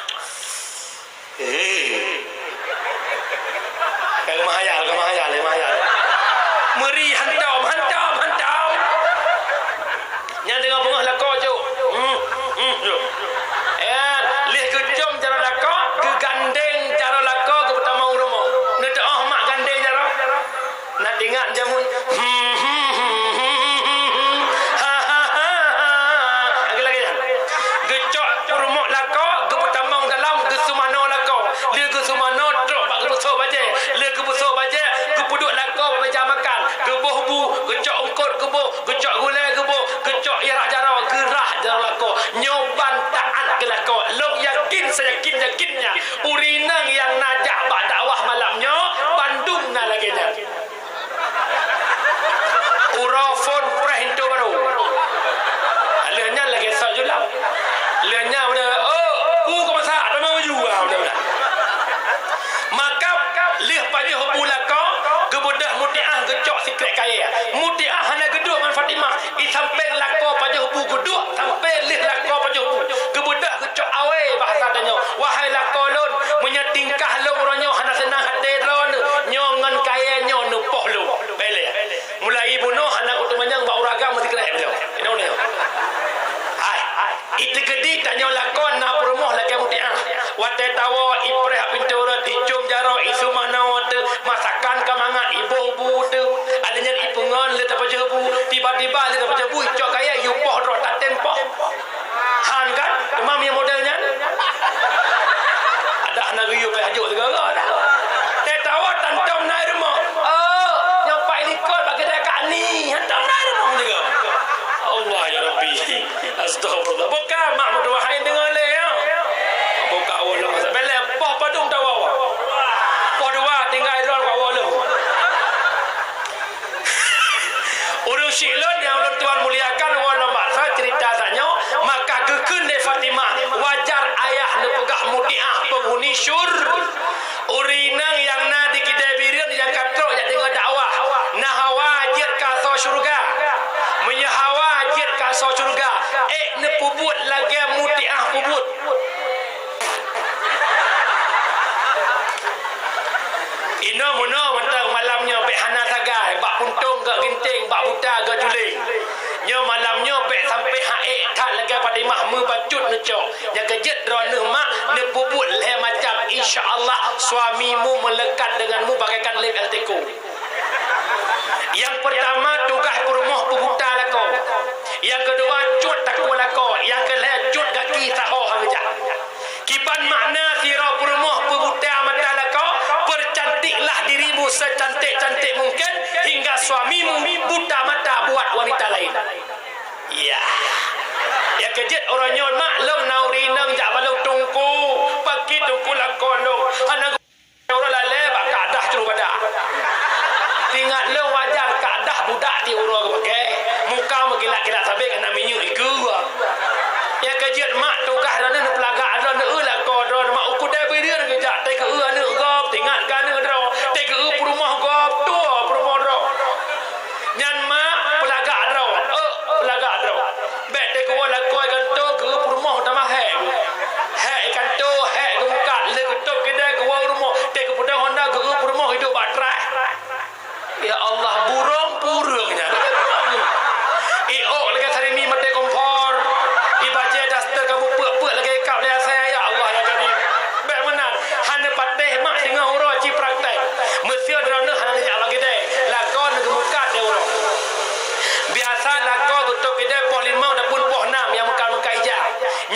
Eh. Ka meuhayal, ka meuhayal, ka meuhayal. Meuri hantom, hantom, hantom. Nyan teungoh beungoh lakoe cok. Hmm, hmm, cok. Eh, lheueh geucom jaroe lakoe, geugandeng jaroe lakoe geupeutamong u rumoh. Neuteuoh mak gandeng jaroe. Na teuingat jameun. Hmm, hmm, hmm, hmm, hmm, hmm, hmm. Ha, ha, ha, ha. Lagée-lagée nyan. Geucok peurumoh lakoe, geupeutamong dalam, geuseumanoe lakoe. Lheueh geuseumanoe, trok bak geupeusok bajée. Lheueh geupeusok bajée, geupeuduek lakoe bak meja makan. Geuboh bu, geucok eungkot geuboh, geucok gulée geuboh, geucok ié rhah jaroe, geurhah jaroe lakoe. Nyoe ban taát keu lakoe. Lôn yakin, sayakin-yakinnya, ureuëng inong nyang na jak bak dakwah malam nyoe, bandum na lagée nyan. Uroe phon preh pintoe barô. Lheueh nyan lagée sot julam. Lheueh nyan udah, "Oh, bu keu masak, tamong baju." Ah, udah, udah. Maka lheueh pajoh bu lakoe, geubeudôh Mutiah geucok sikrék kayée. Mutiah hana geuduek ngon Fatimah. I sampéng lakoe pajoh bu geuduek, sampéng lheueh lakoe pajoh bu. Geubeudôh geucok awai bahasa tanyoe. Wahai lakoe lôn, meunyoe tingkah lôn uroe nyoe hana seunang até droeneuh, nyoe ngon kayée nyoe neupoh lôn. Bék lé. Mulai bunoe hana kuteumanyong bak ureuëng agam meusikrek beudoh. Inoe nyoe. Hai, hai. Iteukedi tanyoe lakoe na peurumoh lagée Mutiah. Watée tawoe, ipreh pintoe rot, icom jaroe, iseumanoe teuh, masakan ka mangat, iboh bu teuh. Alheuh nyan ipeungon lé tapajoh bu, tiba-tiba lé tapajoh bu, icok kayée, iyue poh droe, tatem poh. Han kan? Teuma meunyoe model nyan? Adak hana geuyue pih hajok sigoe-goe dah. Teuh tawoe tantom na i rumoh. Oh, nyoe pat i likot bak keudai Kak Ni. Hantom na i rumoh sigoe. Allah ya Rabbi. Astagfirullah. Buka mak meutuah hai deungoe lé ya. Buka woe lom masa belek poh padum tawoe. Poh dua tinggai droe bak woe lom. Ureuëng syiek lôn nyang ulôn tuan muliakan, woe lom bak sa cerita tanyoe, maka geukheun lé Fatimah, wajar ayah neupeugah Mutiah peunghuni syur-, ureuëng inong nyang na di Kidai Bireuen nyang ka trok jak deungoe dakwah, na hawa jeuet keu asoe syeuruga. Meunyoe hawa jeuet keu asoe syeuruga, ék neupeubuet lagée Mutiah peubuet. Inoe meunoe mantong malam nyoe bék hana sagai, bak puntông gak ginting, bak buta gak juling. Nyoe malam nyoe bék sampai ha'ék that lagée Fatimah meubacut neucok. Nyang keujeuet droeneuh mak neupeubuet lhée macam, insya Allah suamimu melekat denganmu bagaikan lem L T K. Nyang peurtama tugaih peurumoh peubuta lakoe. Nyang keudua cut takue lakoe. Nyang keulhée cut gaki saho han geujak. Kiban makna sidroe peurumoh peubuta mata lakoe, percantiklah dirimu secantik-cantik mungkin hingga suamimu buta mata buat wanita lain. Ya. Ya keujeuet uroe nyoe mak lôn na ureuëng inong jak bak lôn teungku, pakri teungku lakoe lôn. Hana uroe lalée bak kadah culuh badak. Ingat lôn wajar kadah budak di uroe geupakai. Muka meukilat-kilat sabé keu na minyeuk ikeue. Nyang keujeuet mak tugaih droeneuh neupeulagak droeneuh lakoe droeneuh mak u Kidai Bireuen geujak teuh geu-eu aneuëk gob, teuingat keu aneuëk droe, teuh geu-eu peurumoh gob, tuwoe peurumoh droe. Nyan mak peulagak droe, eu peulagak droe. Bék teuh geuwoe lakoe i kantô geu-eu peurumoh tamah hék. Hék i kantô, hék geumeukat, lé geutôb keudè geuwoe u rumoh, teuh geupeudong honda geu-eu peurumoh hidup bak traih. Ya Allah, burông pureueng nyan. Iok lagée sarimi maté kompor. Ibajée daster kamoe peuk-peuk lagée kab lé asai, ya Allah ya Karim. Bék meunan, hana patéh mak singoh uroe ci praktek. Meuseu droeneuh hana neujak bak keudè, lakoe neugeumeukat di uroe. Biasa lakoe geutôb keudè poh limong ataupun poh nam nyang meukat-meukat ija.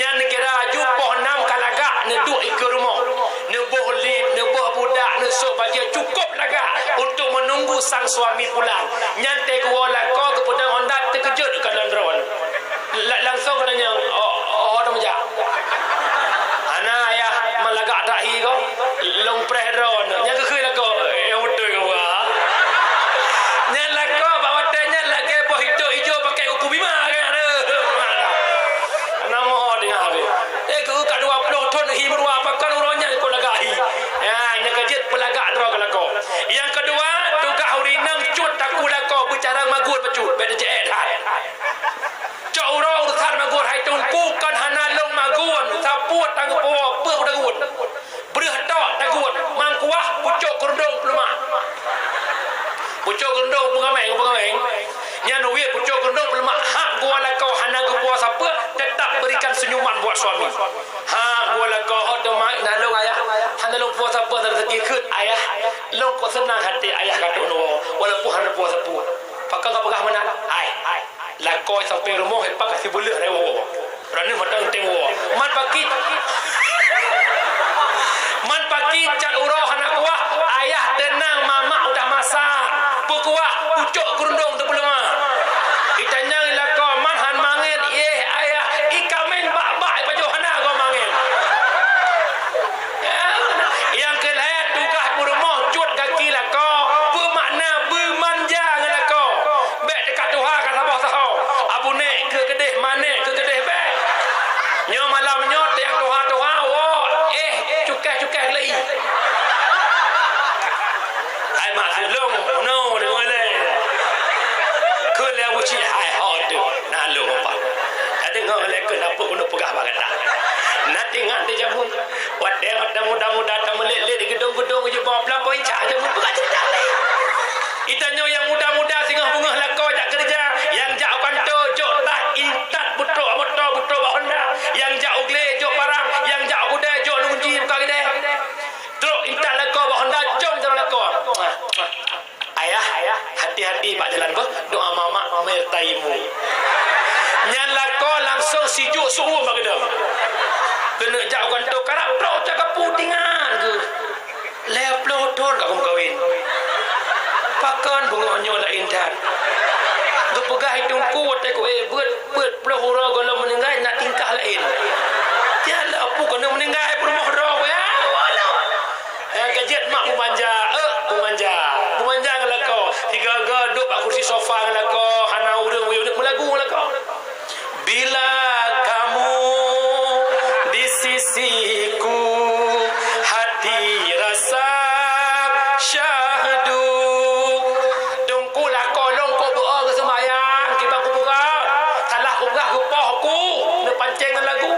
Nyan neukira laju poh nam ka lagak neuduek ikeue rumoh. Neuboh lip, neuboh budak, neusôk bajée cukôp lagak untuk menunggu sang suami pulang. Nyan teuh geuwoe lakoe geupeudong honda teukeujot keu lôn droe. La-, langsong geutanyong, "Oh, oh, oh, dong jak?" "Hana, Ayah, meulagak that hi ko. Lôn preh droe." Nyan geukheun lakoe, "Eh, beutôi keu wa." Nyan lakoe bak watée nyan lagée boh itôk ijo pakai uku bima, kan? Aduh. Hana moho teungoh habéh. Eh, keu ka dua ploh thon hi meurua pakon uroe nyan keu lagak hi. pucok keureudueng peuleumah, hak geuwoe lakoe hana geupuwoe sapeue, tetap berikan senyuman buat suami. Hak geuwoe lakoe, "Ho teuma na lôn, Ayah, hana lôn puwoe sapeue, na sakét kheun, Ayah. Lôn kok seunang até Ayah ka trok neuwoe, walaupun hana puwoe sapeue." Pakon ka peugah meunan? Hai, lakoe sampai rumoh, eh, pat ka sibeuleueh raya woe. Droeneuh mantong teuntèe woe. Man pakri, man pakri cat uroe hana kuah, Ayah teunang, mamak udah masak. Peukuah, pucok keureudueng teupeuleumah. Itanyong lakoe, "Man han mangén?" "Yeh, Ayah, i kaméng bak-bak ipajoh hana goe mangén." Nyang keu lhèe, tugaih peurumoh cut gaki lakoe, peumakna beumanja ngon lakoe. Bèk teuka tuha ka saboh saho. Abu nèk keu keudeh, ma nèk keu keudeh, bèk. Nyoe malam nyoe tiang tuha-tuha, woe, eh, cukai-cukai lei. Hai mak sulong, no, deungoe lé. Keu lé Abu Cik, hai ho tu, na lôn umpan. Ka deungoe lé keu na peue keuneuk peugah bak gata. Na teuingat di jameun. Watèe mata muda-muda tameulet-let di geudong-geudong jibak peulampôh, incak jameun peugah ceurita lé. Itanyoe nyang muda-muda singoh beungoh lakoe jak keureuja, nyang jak u kantô jok tas intat, beutrok moto, beutrok bak Honda, nyang jak u glé jok parang, nyang jak u keudè jok nunji buka keudè. Trok intat lakoe bak Honda, com jaroe lakoe. Ayah, hati-hati bak jalan beuh, doa mamak menyertaimu. Nyan lakoe langsong sijuek seuuem bak geudong. Keuneuk jak u kantô karab trok cak kapu tingan geuh. Lhèe ploh thôn ka kumeukawen. Pakon beungoh nyoe laén that. Geupeugah i teungku watèe ku, eh, beuet, peuet ploh uroe gohlom meuninggai na tingkah laén. Tiap lheueh pu keuneuk meuninggai peurumoh droe, ya Allah. Nyang keujeuet mak beumanja, eh, beumanja. Beumanja ngon lakoe. Sigoe-goe duek bak kursi sofa ngon lakoe, hana ureueng, meulagu ngon lakoe. Bila kamu di sisiku, hati rasa syahdu. Teungku, lakoe lôn kok beu-o geuseumayang, kiban kupeugah, salah kupeugah geupoh ku, neupancéng ngon lagu.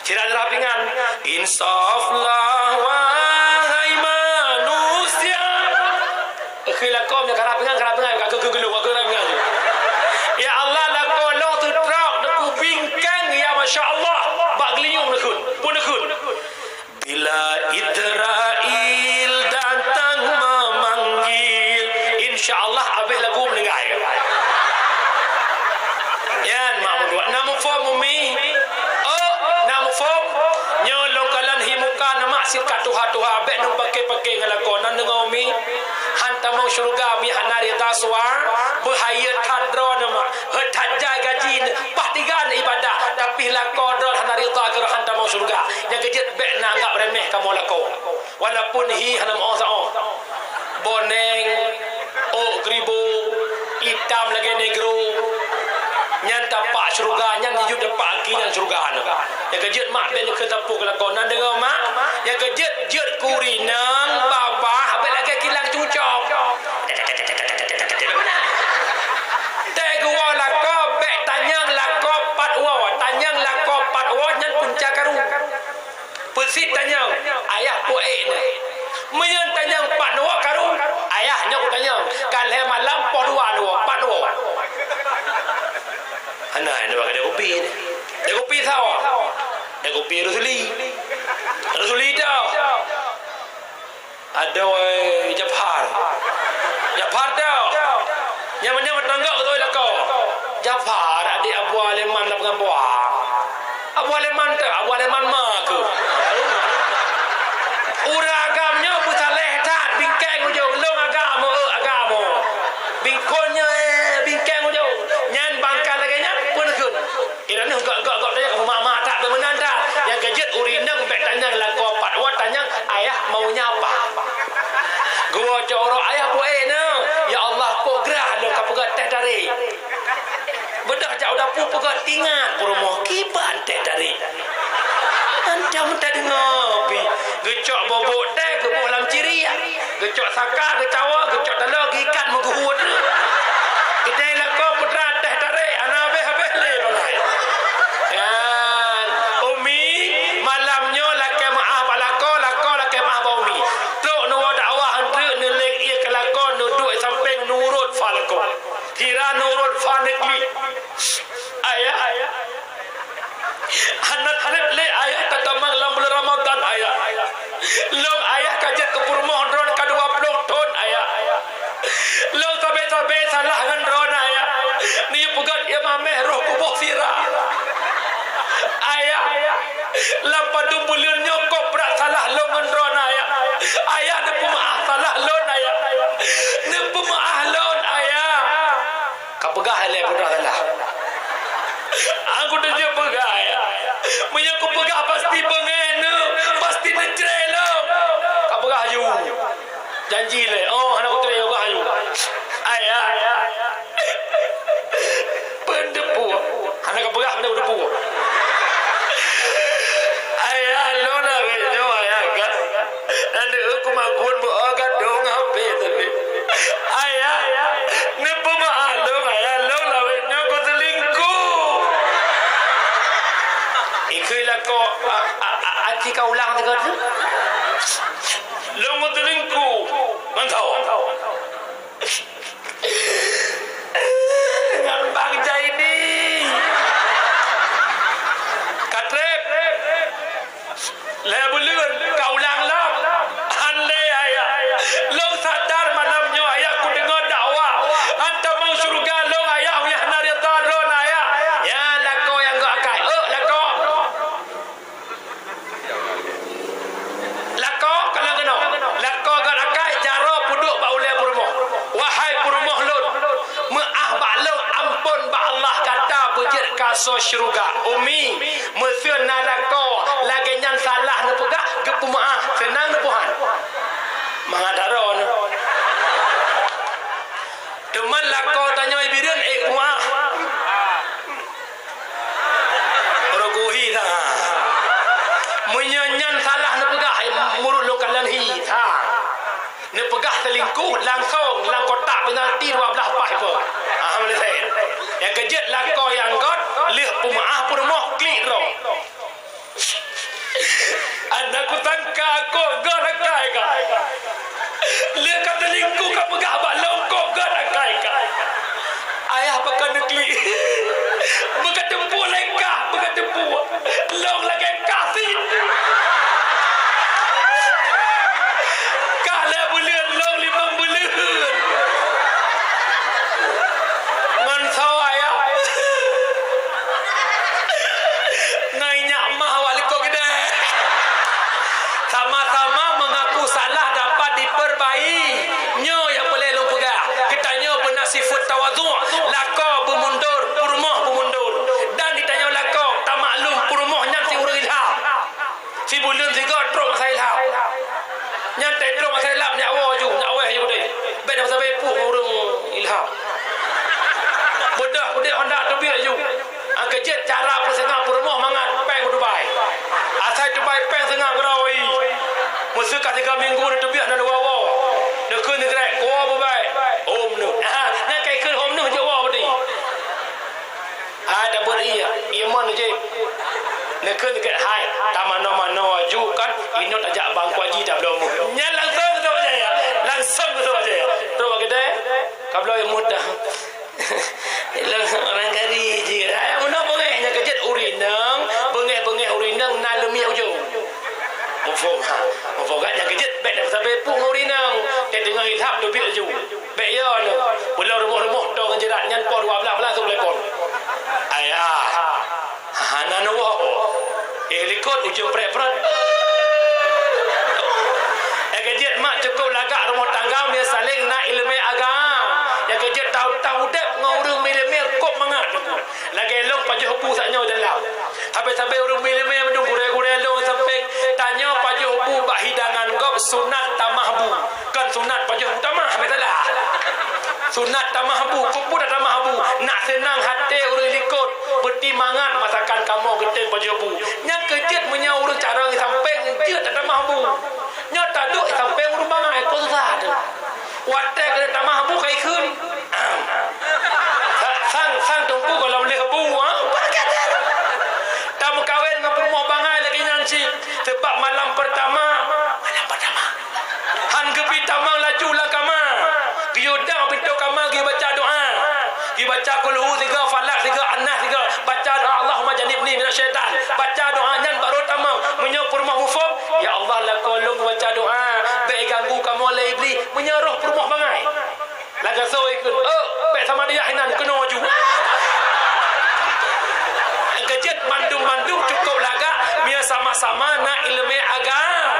Sira-sira pingan, insaflah wahai manusia. Keu lakoe nyoe karab pingan, karab pingan, ka keu geulong, ka keu karab pingan. Ya Allah, lakoe lôn teutrok neukubingkeng, ya masya Allah, bak geulinyueng neukheun, pun neukheun. Bila Israel datang memanggil, insya Allah habéh lagu meuninggai. Nyan mak meuduek. Na muphom, Umi? Oh, na muphom? Nyoe lôn kalon hi muka na mak sifat tuha-tuha, bèk neupaké-paké ngon lakoe. Na neudeungoe, Umi? Han tamong syeuruga, Mi, hana rida suwa, beuhayeu that droeneuh, mak. Heuet that jai gaji, paih tiga neuibadah, tapi lakoe droeneuh hana rida keu han tamong syeuruga. Nyang keujeuet bèk neuanggab remeh kamoe lakoe. Walaupun hi hana meu'oh saôh. Boneng, ôk geuribo, itam lagèe negro. Nyan tapak syeuruga, nyan jijeuet tapak aki nyan syeuruga nyan. Nyang keujeuet mak bèk neukheun sapeue keu lakoe, na deungoe mak? Nyang keujeuet jeuet keu ureueng inong, babah, bèk lagèe kilang cucok. Teuh geuwoe lakoe, bèk tanyong lakoe pat woe, tanyong lakoe pat woe nyan punca karu. Peusit tanyong, ayah peue ék nyoe? Meunyoe tanyong pat neuwoe karu, ayah nyoe kutanyong, ka lhèe malam poh dua neuwoe, pat neuwoe? Hana, hana bak dek kupi ni. Dek kupi sawa. Dek kupi Rusuli. Rusuli dah. Adoe Jafar. Jafar dah. Nyang mana meutangga beutôi lakoe. Jafar, adik Abu Aleman lam pengampuan. Abu Aleman teuh, Abu Aleman ma keuh. Ureueng agam nyoe beusaleh that, bingkeng ujong, lôn agam, eh, agam. Bingkon nyoe, eh, bingkeng ujong. Nyan bangkai lagèe nyan, pun kheun. Inan gak-gak-gak tanya, kamu mak-mak tak, bagaimana tak? Nyang keujeuet ureueng inong bèk tanyong lakoe pat, wa tanyong ayah maunya apa. Geuwoe cok uroe ayah peue ék nyoe. Ya Allah, kok grah lôn ka peugah teh tarék. Beudôh jak u dapu peugah, ingat peurumoh kiban teh tarék. Hantom tadeungoe pih. Geucok bobok teh geuboh lam ciriak. Geucok saka, geucawa, geucok taloe, geuikat meugeuhue. Kitai lakoe putra teh tarék, hana habéh-habéh lé bangai. Nyan, Umi, malam nyoe lakèe meu'ah bak lakoe, lakoe lakèe meu'ah bak Umi. Trok neuwoe dakwah, treuk neuléng ié keu lakoe, neuduek sampéng nurot fa lakoe. Sira neu Rot fa neukli. Ayah, hana treb lé ayah tatamong lam buleuen Ramadhan, ayah. Lôn ayah ka jeuet keu peurumoh droen ka dua ploh thon, ayah. Lôn sabe-sabe salah ngon droen, ayah. Neuyue peugét ié mamèh roh kuboh sira. Ayah, lam padum buleuen nyoe kok brat salah lôn ngon droen, ayah. Ayah, neupeumeu'ah salah lôn, ayah. Neupeumeu'ah lôn, ayah. Ka peugah lé putra salah. Aku teujeuet peugah, ayah. Meunyoe kupeugah pasti beungéh neuh, pasti neucre lôn. Ka peugah aju. Janji lé. Oh, hana kucre, peugah aju. Ayah. Peue teupeu. Hana ka peugah, hana teupeu. Ayah, lôn lagèe nyoe, ayah, kan? Aneuk ku magun beu gadong H P tadi. Ayah, neupeumeu'ah lôn, ayah, lôn lawét nyoe ku selingkuh. Ikheun lakoe, a, a, a, aci ka ulang sigoe teuk. Lôn ku selingkuh. Mantap. Ngon Bang Jaini. Ka treb. Lhèe buleuen ka ulang lom. Han lé, ayah. Lôn sadar malam nyoe, ayah, kudeungö dakwah. Han tamong syeuruga lôn, ayah, meunyo hana ridha droen, ayah. Ya, lakoe nyang göt akai. Ôk, lakoe. Lakoe, kalon keunoe. Lakoe göt akai, jaroe peuduek bak ulèe peurumoh. Wahai peurumoh lôn, meu'ah bak lôn, ampôn bak Allah gata beujeuet keu asoe syeuruga. Umi, meuseu na lakoe lagèe nyan salah neupeugah, geupeumeu'ah, seunang neupeue han? Mangat daroe nyoe. Teuma lakoe tanyoe Ibireuen ék meu'ah. Rogohi that. Meunyoe nyan salah neupeugah, eh, murot lôn kalon hi that. Neupeugah selingkuh langsong lam kotak penalti dua belas paih pun. Alhamdulillah. Nyang keujeuet lakoe nyang göt, lheueh peumeu'ah peurumoh klik droe. Hana kusangka kok göt akai kah. Lé ka teulingku ka peugah bak lôn kok göt akai kah. Ayah pakon neuklik. Beuka teupeu lé kah, beuka teupeu. Lôn lagèe kah sit. Kah lhèe buleuen, lôn limong buleuen. Ngon soe ayah. Ngon nyak mah awak likot keudè. Sama-sama mengaku salah dapat diperbaiki. Nyoe nyang peureulèe lôn peugah. Geutanyoe beuna sifeuet tawadhu'. Lakoe beumundor, peurumoh beumundor. Dan geutanyoe lakoe tamaklum peurumoh nyan si ureueng ilham. Sibuleuen sigoe trok masa ilham. Nyan teuh trok masa ilham, nyak woe ju, nyak woe ju deh. Bèk na sabe peuet ureueng ilham. Beudôh udép honda teubiet ju. Nyang keujeuet cara peuseunga peurumoh mangat péng u Dubai. Asai Dubai péng seunga keudroe. Meuseu ka tiga minggu neuteubiet na dua woe. Neukheun sikrek, woe beubaih. Hom neuh. Aha, nyan ka ikheun hom neuh jeuet woe beudeh. Hai, tabeuet ié, ié mon jih. Neukheun keu hai, tamanoe-manoe aju kan, inong tajak bang kuaji tabloe meuh. Nyan langsong geutôk jaya, langsong geutôk jaya. Trok bak keudè, kabloe meuh dah. Lôn orang gari jih. Hai, meunoe beungéh nyang keujeuet ureueng inong, beungéh-beungéh ureueng inong na leumiek ujong. Muphom, ha. Muphom kan nyang keujeuet bèk na sabe peuet ureueng inong. Teudeungoe ilham teubiet aju. Bèk yo nyoe, ulôn rumoh-rumoh tô ngon jeurat nyan poh dua blaih blaih seuteupon. Ayah, hana neuwoe. Eh, likot ujong prèt-prèt. Eh, keujeuet mak cukôp lagak rumoh tangga, meusaléng na ileumèe agam. Nyang keujeuet tahu-tahu udép ngon ureueng ileumèe kok mangat. Lagèe lôn pajoh bu sak nyoe dalam. Sabe-sabe ureueng meuileumèe mandum gurèe-gurèe lôn sampéng, tanyoe pajoh bu bak hidangan gob sunat tamah bu. Kon sunat pajoh bu tamah, meusalah. Sunat tamah bu, keupeue tatamah bu? Nak seunang até ureueng likot, beuti mangat masakan kamoe geutem pajoh bu. Nyang keujeuet meunyoe ureueng carông sampéng jeuet tatamah bu. Nyoe taduek sampéng ureueng bangai, kon susah teuh. Watèe keuneuk tamah bu ka ikheun. Sang, sang teungku gohlom lheueh bu, ha? Tameukawen ngon peurumoh bangai lagèe nyan cit. Seubab malam peurtama, malam peurtama, han geubi tamong laju lam kama. Geuyue dong pintoe kama, geuyue baca doa. Dibaca kulhu sigoe, falak sigoe, annas sigoe. Baca doa, "Allahumma jannibni minasyaitan." Baca doa nyan baru tamong. Meunyoe peurumoh muphom, "Ya Allah, lakoe lôn baca doa, bèk ganggu kamoe lé Iblih." Meunyoe roh peurumoh bangai. Lagèe soe ikheun, "Oh, bèk sama dia inan, keunoe aju." Keujeuet mandum-mandum cukup lagak, meunyoe sama-sama na ileumèe agama.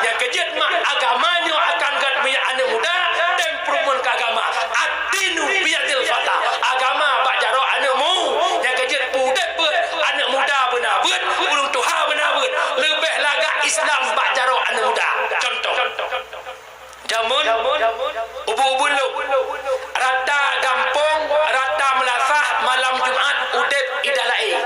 Nyang keujeuet mak agama nyoe akan gèt meunyoe aneuk muda, tem peurumoh keu agama. Ad-dinu biyadil fata. Agama bak jaroe aneuk mu. Nyang keujeuet peudeh beuet, aneuk muda beuna beuet, ureueng tuha beuna beuet. Leubeh lagak Islam bak jaroe aneuk muda. Contoh. Jameun, ubeut-ubeut lôn, rata gampông, rata meulasah, malam Jumat udép idalaé.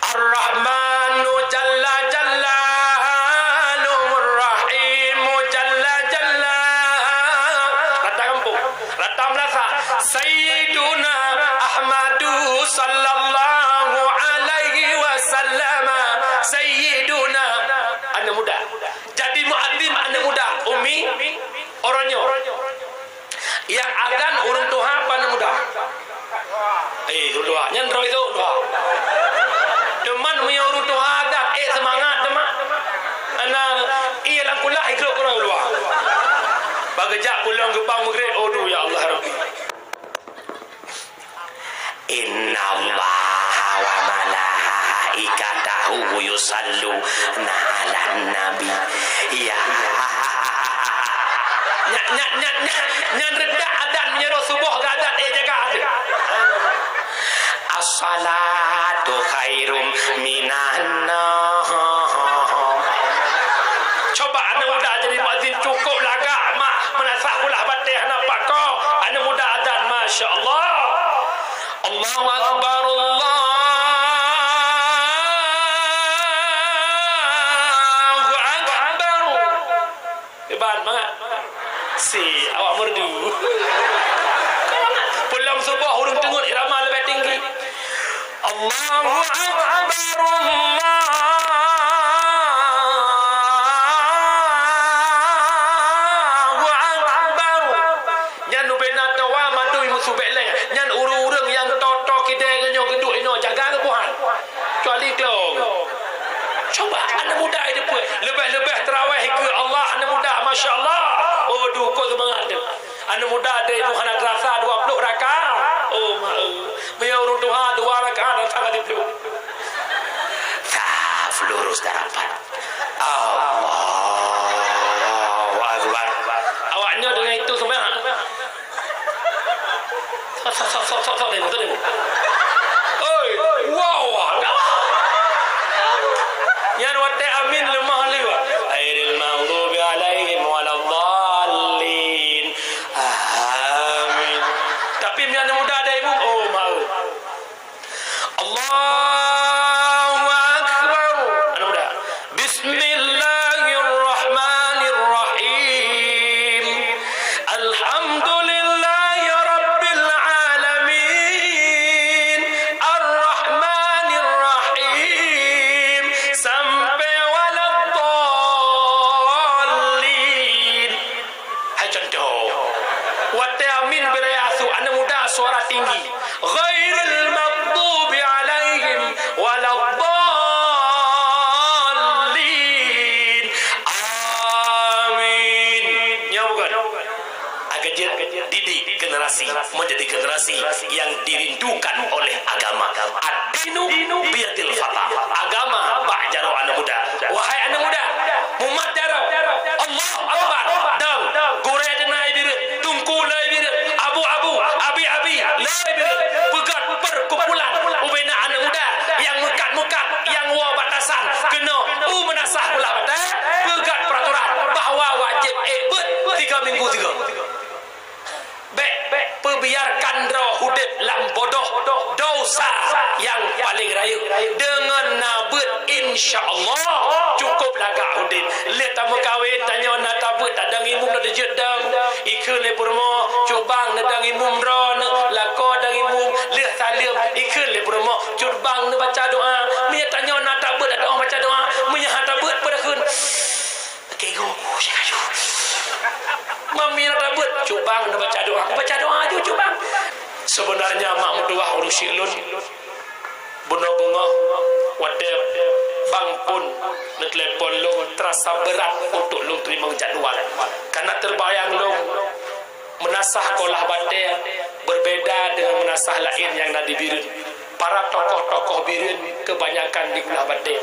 Ar-Rahmanu jalla jalaluhu, Ar-Rahimu jalla jalaluhu. Rata gampông, rata meulasah. Sayyiduna Ahmadu sallallahu alaihi wasallam. Sayyiduna. Aneuk muda. Jadi muadzin aneuk muda, Umi, uroe nyoe. Nyang azan ureueng tuha apa aneuk muda? Eh, ureueng tuha. Nyan droe tu, tuha. Cuman meunyoe ureueng tuha azan, eh, seumangat teuma. Ana, iya lam kulah, ikut ureueng luwa. Bak geujak pulang geubang Maghrib, aduh, ya Allah Rabbi. Innallaha wa malaikatahu yusalluna 'alan nabi. Ya. Nyan, nyan, nyan, nyan, nyan reudak adan meunyoe suboh geuadan, eh, jaga até. As-salatu khairum minan naum. Coba aneuk muda jadi muadzin cukup lagak mak. Meunasah kulah bateh hana pakoe, aneuk muda adan, masya Allah. Allahu Akbar, Allahu Akbar. Hebat bangat. Si, awak merdu. Pulang suboh ureueng teungeut irama leubeh tinggi. Allahu Akbar, Allahu Akbar. Nyan ubena toa madui meusubek lé. Nyan ureueng-ureueng nyang toto kidée nyoe geuduek inoe jaga keubuhan. Kecuali klong. Coba aneuk muda ideupeue. Leubeh-leubeh teurawéh keu Allah aneuk muda, masya Allah. Oh, duko seumangat tu. Aneuk muda deh ibu hana terasa dua puluh rakaat. Oh, ma. Meunyoe ureueng tuha dua rakaat dan sangat diplueng. Saf lurus dan rapat. Allahu Akbar. Awak nyoe deungon itu semua. Sok, sok, sok, sok, sok, sok, demo, sok, demo. Oi, wow, wow. Nyan watée amin leumah lé. Ghairil maghdubi alaihim waladdallin. Amin. Tapi meunyoe aneuk muda ada imum, oh, mau. Allahu Akbar. Aneuk muda. Bismillahirrahmanirrahim. Alhamdulillahi Rabbil Alamin. Ar-Rahmanir Rahim. Sampai waladdallin. Hai contoh. Watée amin beuraya su aneuk muda suara tinggi. Ghairil maghdubi alaihim waladdallin. Amin. Nyoe bukan? Agak jeuet didik generasi menjadi generasi yang dirindukan oleh agama. Ad-dinu biyadil fata. Agama bak jaroe aneuk muda. Wahai aneuk muda, mumat jaroe. Allahu Akbar. Dong, gurée deunai bireuen, tungku lé bireuen, abu-abu, abi-abi lé bireuen. Peugét perkumpulan ubena aneuk muda nyang meukat-meukat, nyang woe batasan, keunoe u meunasah pula batée, peugét peraturan bahwa wajéb ék beuet tiga minggu tiga. Bék peubiarkan droe udeb lam bodoh, dosa nyang paleng rayeuk. Deungon na beuet, insya Allah, cukup lagak udeb. Lheueh tameukawen, tanyoe na tabeuet, tadong imum na teujeuet dong. Ikheun lé peurumoh, "Cut bang, neudong imum droeneuh." Lakoe dong imum, lheueh saleuem, ikheun lé peurumoh, "Cut bang, neubaca doa." Meunyoe tanyoe na tabeuet, tadong baca doa. Meunyoe hana tabeuet, peue takheun? Keu guru, saya aju. Mami na tabeuet, "Cut bang, neubaca doa." Baca doa aju, cut bang. Sebenarnya mak meutuwah ureueng syik lôn, bunoe beungoh watèe bang phôn neutelepon lôn, terasa berat untuk lôn teurimong jadwal. Karena terbayang lôn meunasah kolah batèe berbeda dengan meunasah laén nyang na di Bireuen. Para tokoh-tokoh Bireuen kebanyakan di kolah batèe.